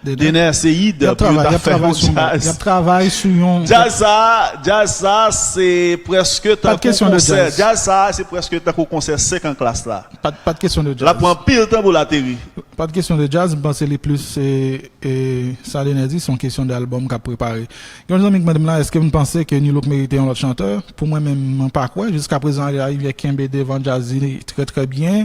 Dener Ceïde pou yo ta fè yon djaz. Y ap travay sou yon. Djaz sa, djaz sa, se prèske tankou konsè. Djaz sa, se prèske tankou konsè senk an Klass la. Pa t kesyon de djaz. L ap pran anpil tan pou l ateri. Pa t kesyon de djaz, m panse li plis, e, e, sa Dener di, se yon kesyon de albòm k ap prepare. Gen yon zanmi ki mande m la, èske m panse ke New Look merite yon lòt chantè? Pou mwen menm, mwen pa kwè. Jiska prezan, André Larivière kenbe devan djaz li trè, trè byen.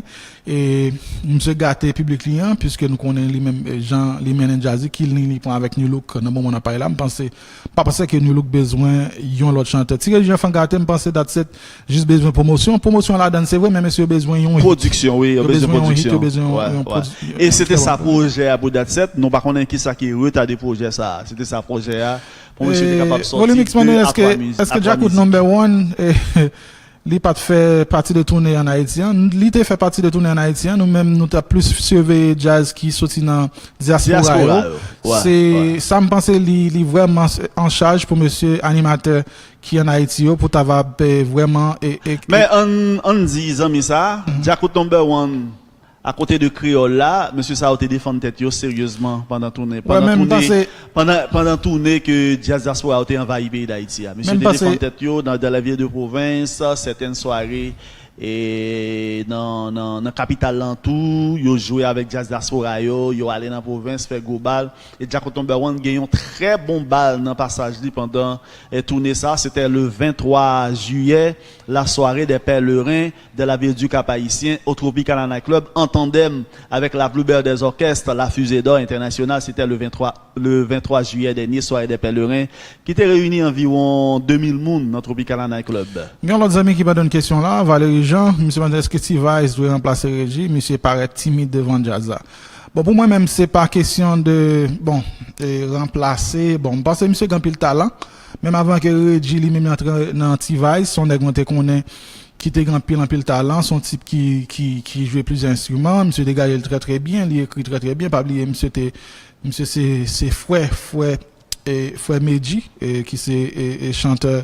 E misye gate piblik li an, piske nou konnen li menm, e, jan li mennen djaz li, ki liy li pran avèk New Look nan moman n ap pale la. M panse, pa panse ke New Look bezwen yon lòt chantè. Ti Regi Enfant Gate, m panse Dat Set jis bezwen pwomosyon. Pwomosyon ladann, se vre, men mesye yo bezwen yon hit. Pwodiksyon, wi, yo bezwen pwodiksyon. Yo bezwen yon hit, yo bezwen yon, yon pwodi-, E se te sa pwojè a pou dat sèt. Nou pa konnen kisa ki retade pwojè sa a. Se te sa pwojè a. Pou misye te kapab sòti de a twa mizik. Eske Djakout Number One, li pa t fè pati de toune an Ayiti an? Li te fè pati de toune an Ayiti an. Nou menm, nou t ap plis siveye djaz ki soti nan dyaspora yo. Se sa m panse li, li vrèman an chaj pou mesye animatè ki an Ayiti yo, pou ta va vrèman. Men ann, ann di zanmi sa, Djakout Number One, akote de kreyòl la, mesye sa yo te defann tèt yo seryezman pandan toune. Pandan toune, pandan, pandan toune ke djaz dyaspora yo te anvayi peyi Dayiti a. Mesye te defann tèt yo dans, dans les villes de province, certaines soirées, e nan, nan, nan kapital lan tou, yo jwe avèk djaz dyaspora yo, yo ale nan pwovens, fè gwo bal. E Djakout Number One gen yon trè bon bal nan pasaj li pandan, e, toune sa. C'était le vingt-trois juillet, la soirée des pèlerins de la ville du Cap-Haïtien au Tropical Night Club, en tandem avec la plus belle des orchestres, la Fusée d'Or International. C'était le vingt-trois, le vingt-trois juillet dernier, soirée des pèlerins, ki te reyini anviwon de mil moun nan Tropicana Night Club. Gen yon lòt zanmi ki mande yon kesyon la, Valery Jean, misye mande èske T-Vice dwe ranplase Regi, misye parèt timid devan djaz la. Bon, pou mwen menm, se pa kesyon de, bon, e, ranplase. Bon, m panse misye gen anpil talan. Menm avan ke Regi li menm antre nan T-Vice, se yon nèg mwen te konnen ki te gen anpil, anpil talan. Se yon tip ki, ki, ki jwe plizyè enstriman. Misye degaje l trè, trè byen. Li ekri trè, trè byen. Pa bliye, misye te, misye se, se frè, frè, e, frè Medji, e, ki se, e, e, chantè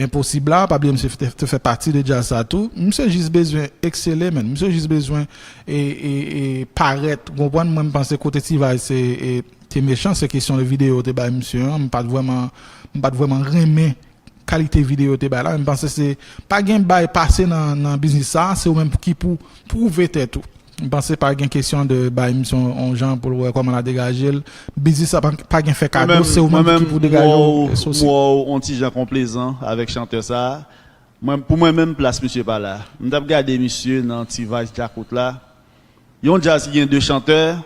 Enposib la. Pa bliye, misye te, te fè pati de djaz sa tou. Misye jis bezwen eksele, menn. Misye jis bezwen, e, e, e, parèt. Ou konprann? Mwen, m panse kote T-Vice, e, e, te mechan, se kesyon de videyo yo te bay misye an. M pa t vrèman, m pa t vrèman renmen kalite videyo yo te bay la. Men m panse se, pa gen bay pase nan, nan biznis sa, se ou menm ki pou pwouve tèt ou. M panse pa gen kesyon de bay misye yon, yon jan pou l wè kòman l a degaje l. Biznis sa pa, pa gen fè kado, se ou menm ki pou degaje w, e sosi. Mwen menm, m wè w, m wè w yon ti jan konplezan avèk chantè sa. Mwen, pou mwen menm, plas misye pa la. M t ap gade misye nan T-Vice Djakout la. Yon djaz ki gen de chantè,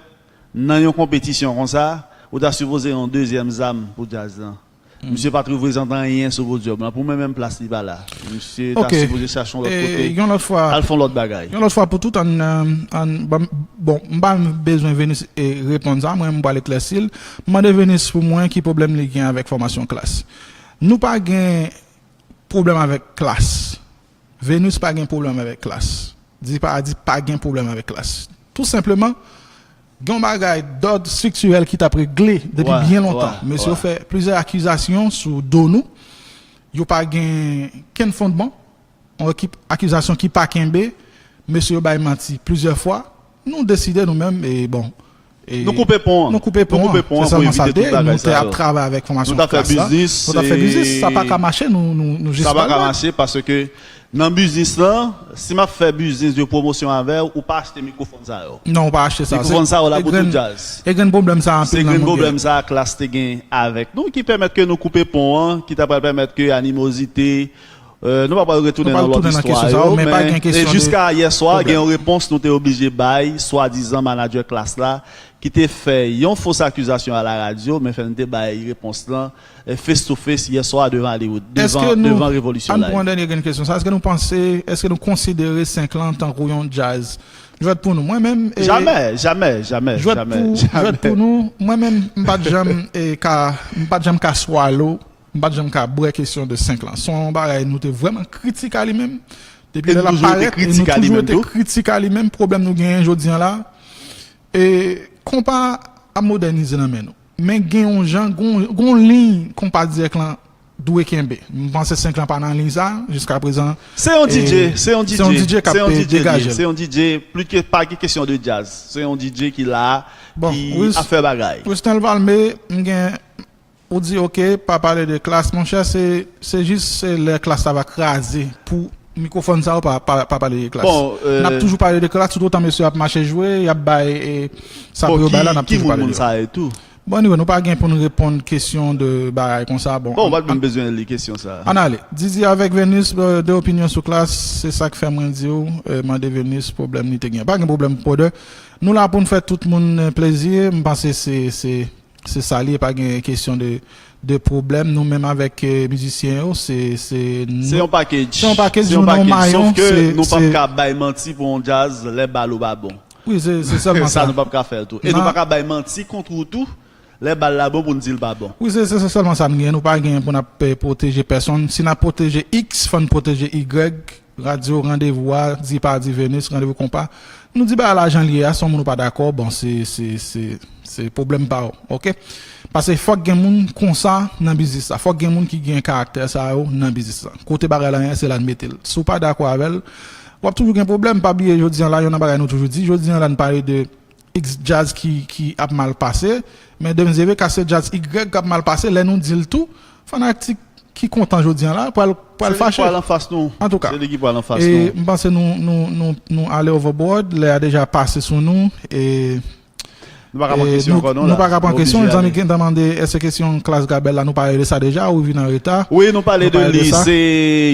nan yon konpetisyon konsa, ou ta sipoze yon dezyèm zam pou djaz lan. Misye pa t reprezante anyen sou podyòm lan. Pou mwen menm, plas li pa la. Misye ta sipoze chache yon lòt kote, al fè yon lòt bagay. Yon lòt fwa pou tout, ann, ann, bon, m pa bezwen Venus, e, reponn sa, mwen, m pral eklèsi l. M mande Venus pou mwen ki pwoblèm li gen avèk fòmasyon Klass. Nou pa gen pwoblèm avèk Klass. Venus pa gen pwoblèm avèk Klass. Di pa, di pa gen pwoblèm avèk Klass. Tou senpleman, gen yon bagay dòd striktirèl ki t ap regle depi byen lontan. Mesye yo fè plizyè akizasyon sou do nou. Yo pa gen kenn fondman. Yon ekip akizasyon ki pa kenbe. Mesye yo bay manti plizyè fwa. Nou deside nou menm, e bon, e nou koupe pon an. Nou koupe pon an. Se sèlman sa l te ye. Nou te ap travay avèk fòmasyon Klass la. Nou t ap fè biznis. Nou t ap fè biznis. Sa pa ka mache, nou, nou, nou jis pa l wè. Sa pa ka mache paske nan biznis lan, si m ap fè biznis de pwomosyon avè w, ou pa achte mikwofòn sa yo. Non, ou pa achte sa. Mikwofòn sa yo la pou tout djaz. E grenn pwoblèm sa anpil nan moun gen. Se grenn pwoblèm sa Klass te gen avèk nou ki pèmèt ke nou koupe pon an, ki ta pral pèmèt ke animozite, e, nou pa pral retounen nan lòt istwa yo, men e jiska yè swa, gen yon repons nou te oblije bay swadizan manadjè Klass la, ki te fè yon fos akizasyon a la radyo, men fè n te bay repons lan, e, face to face yè swa devan Hollywood, devan, devan Revolution Live. Ann pran dènye grenn kesyon sa. Èske nou panse, èske nou konsidere Senklan tankou yon djaz? Jwèt pou nou. Mwen menm, e, jamè, jamè, jamè, jwèt pou nou. Mwen menm, m pa t janm, e, ka, m pa t janm ka swallow M pa t janm ka bwè kesyon de Senklan. Se yon bagay nou te vrèman kritik a li menm. Depi lè l ap parèt, e nou toujou te kritik a li menm. Pwoblèm nou genyen jodi an la, e konpa ap modènize nan men nou. Men gen yon jan, gen yon, gen yon liy konpa dirèk lan dwe kenbe. M panse Senklan pa nan liy sa, jiska prezan. Se yon DJ, se yon DJ k ap degaje l. Se yon DJ, plis ke pa gen kesyon de djaz. Se yon DJ ki la, ki ap fè bagay. Rusnel Valmé, m gen Ou di, oke, pa pale de Klass, monchè, se, se jis, se lè Klass la va kraze pou mikwofòn sa yo pa, pa, pa pale de Klass. Bon, e, n ap toujou pale de Klass toutotan mesye ap mache jwe, y ap bay, e, sa pou yo bay la, n ap toujou pale de yo. Bon, anyway, nou pa gen pou n reponn kesyon de bagay konsa. Bon, ou pa t menm bezwen li kesyon sa. Ann ale. Didi avèk Venus, e, de opinyon sou Klass, se sa k fè mwen di w, e, mande Venus pwoblèm li te gen. Pa gen pwoblèm, brother. Nou la pou n fè tout moun, e, plezi. M panse se, se Se sa l ye, pa gen kesyon de, de pwoblèm. Nou menm avèk, e, mizisyen yo, se, se nou. Se yon package. Se yon package, nou nan yon mayon. Sòf ke nou p ap ka bay manti pou yon djaz lè bal ou pa bon. Wi, se se sèlman sa. Sa nou p ap ka fè l tou. E nou pa ka bay manti kont ou tou. Lè bal la bon pou n di l pa bon. Wi, se se sèlman sa n genyen. Nou pa genyen pou n ap eh, pwoteje pèsonn. Si n ap pwoteje X, fò n pwoteje Y. Radyo Randevou a, di pa di Venus, Randevou Konpa. Nou di bagay la jan l ye a, si yon moun ou pa dakò, bon, se se se se pwoblèm pa w, oke? Paske fòk gen moun konsa nan biznis la. Fòk gen moun ki gen karaktè sa yo nan biznis la. Kote bagay la ye, se la n mete l. Si w pa dakò avè l, w ap toujou gen pwoblèm. Pa bliye jodi an la, youn nan bagay nou toujou di, jodi an la n pale de X djaz ki ki ap mal pase, men demen zeve ka se djaz Y k ap mal pase, lè nou di l tou, fanatik ki kontan jodi an la pral pral fache. Antouka, se li ki pral anfas nou. M panse nou nou nou nou ale overboard, lè a deja pase sou nou. E nou pa ka pran kesyon ankò non. Nou pa ka pran kesyon. Zanmi gentan mande èske kesyon Klass Gabel la, nou pale de sa deja ou vin an reta? Wi, nou pale de li. Se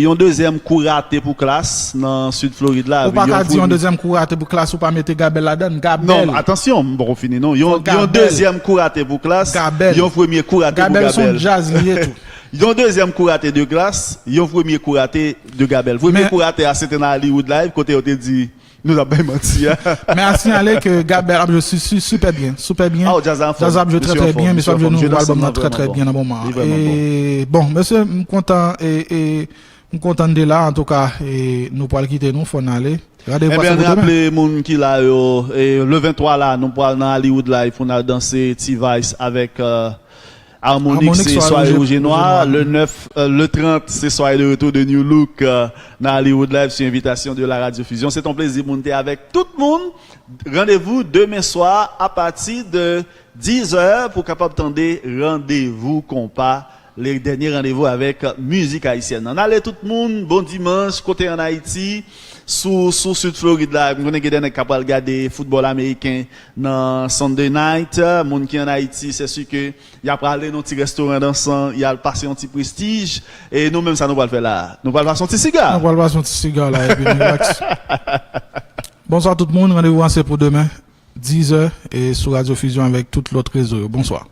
yon dezyèm kou rate pou Klass nan Sid Florid la. Ou pa ka di yon dezyèm kou rate pou Klass ou pa mete Gabel ladann. Gabel. Non, atansyon, m poko fini non. Yon dezyèm kou rate pou Klass, yon premye kou rate pou Gabel. Gabel se yon djaz li ye tou. Yon dezyèm kou rate de Klass, yon premye kou rate de Gabel. Premye kou rate a se te nan Hollywood Live kote yo te di nou t ap bay manti a. Men a siyale ke Gabel ap jwe super byen, super byen. Djaz la ap jwe trè trè byen, mesye ap jwe nouvo albòm nan trè trè byen nan moman an. E bon, mesye, m kontan e e M kontan de la, antouka, e nou pral kite nou, fò n ale. Randevou a se pou demen. Ebyen, n raple moun ki la yo, e, le venntwa la, nou pral nan Hollywood Live pou n al danse T-Vice avèk euh, Harmonix, se sware Rouge et Noir. Le nèf, euh, le trant, se sware de retour de New Look euh, nan Hollywood Live sou envitasyon de la Radio Fusion. Se t on plezi pou n te avèk tout moun. Randevou demen swa apati de diz è pou kapab tande Randevou Konpa, le dènye randevou avèk mizik ayisyèn. Ann ale tout moun, bon dimanch, kote ann Ayiti, sou sou Sid Florid la, m konnen gen de nèg k ap pral gade foutbòl ameriken nan Sunday night. Moun ki ann Ayiti, se si ke y ap prale nan ti restoran dansan, y al pase yon ti prestij. E nou menm sa nou pral fè la? Nou pral pase yon ti siga. Nou pral pase yon ti siga la epi nou relax. Bonswa tout moun, randevou an se pou demen, diz è, e sou Radio Fusion avèk tout lòt rezo yo. Bonswa.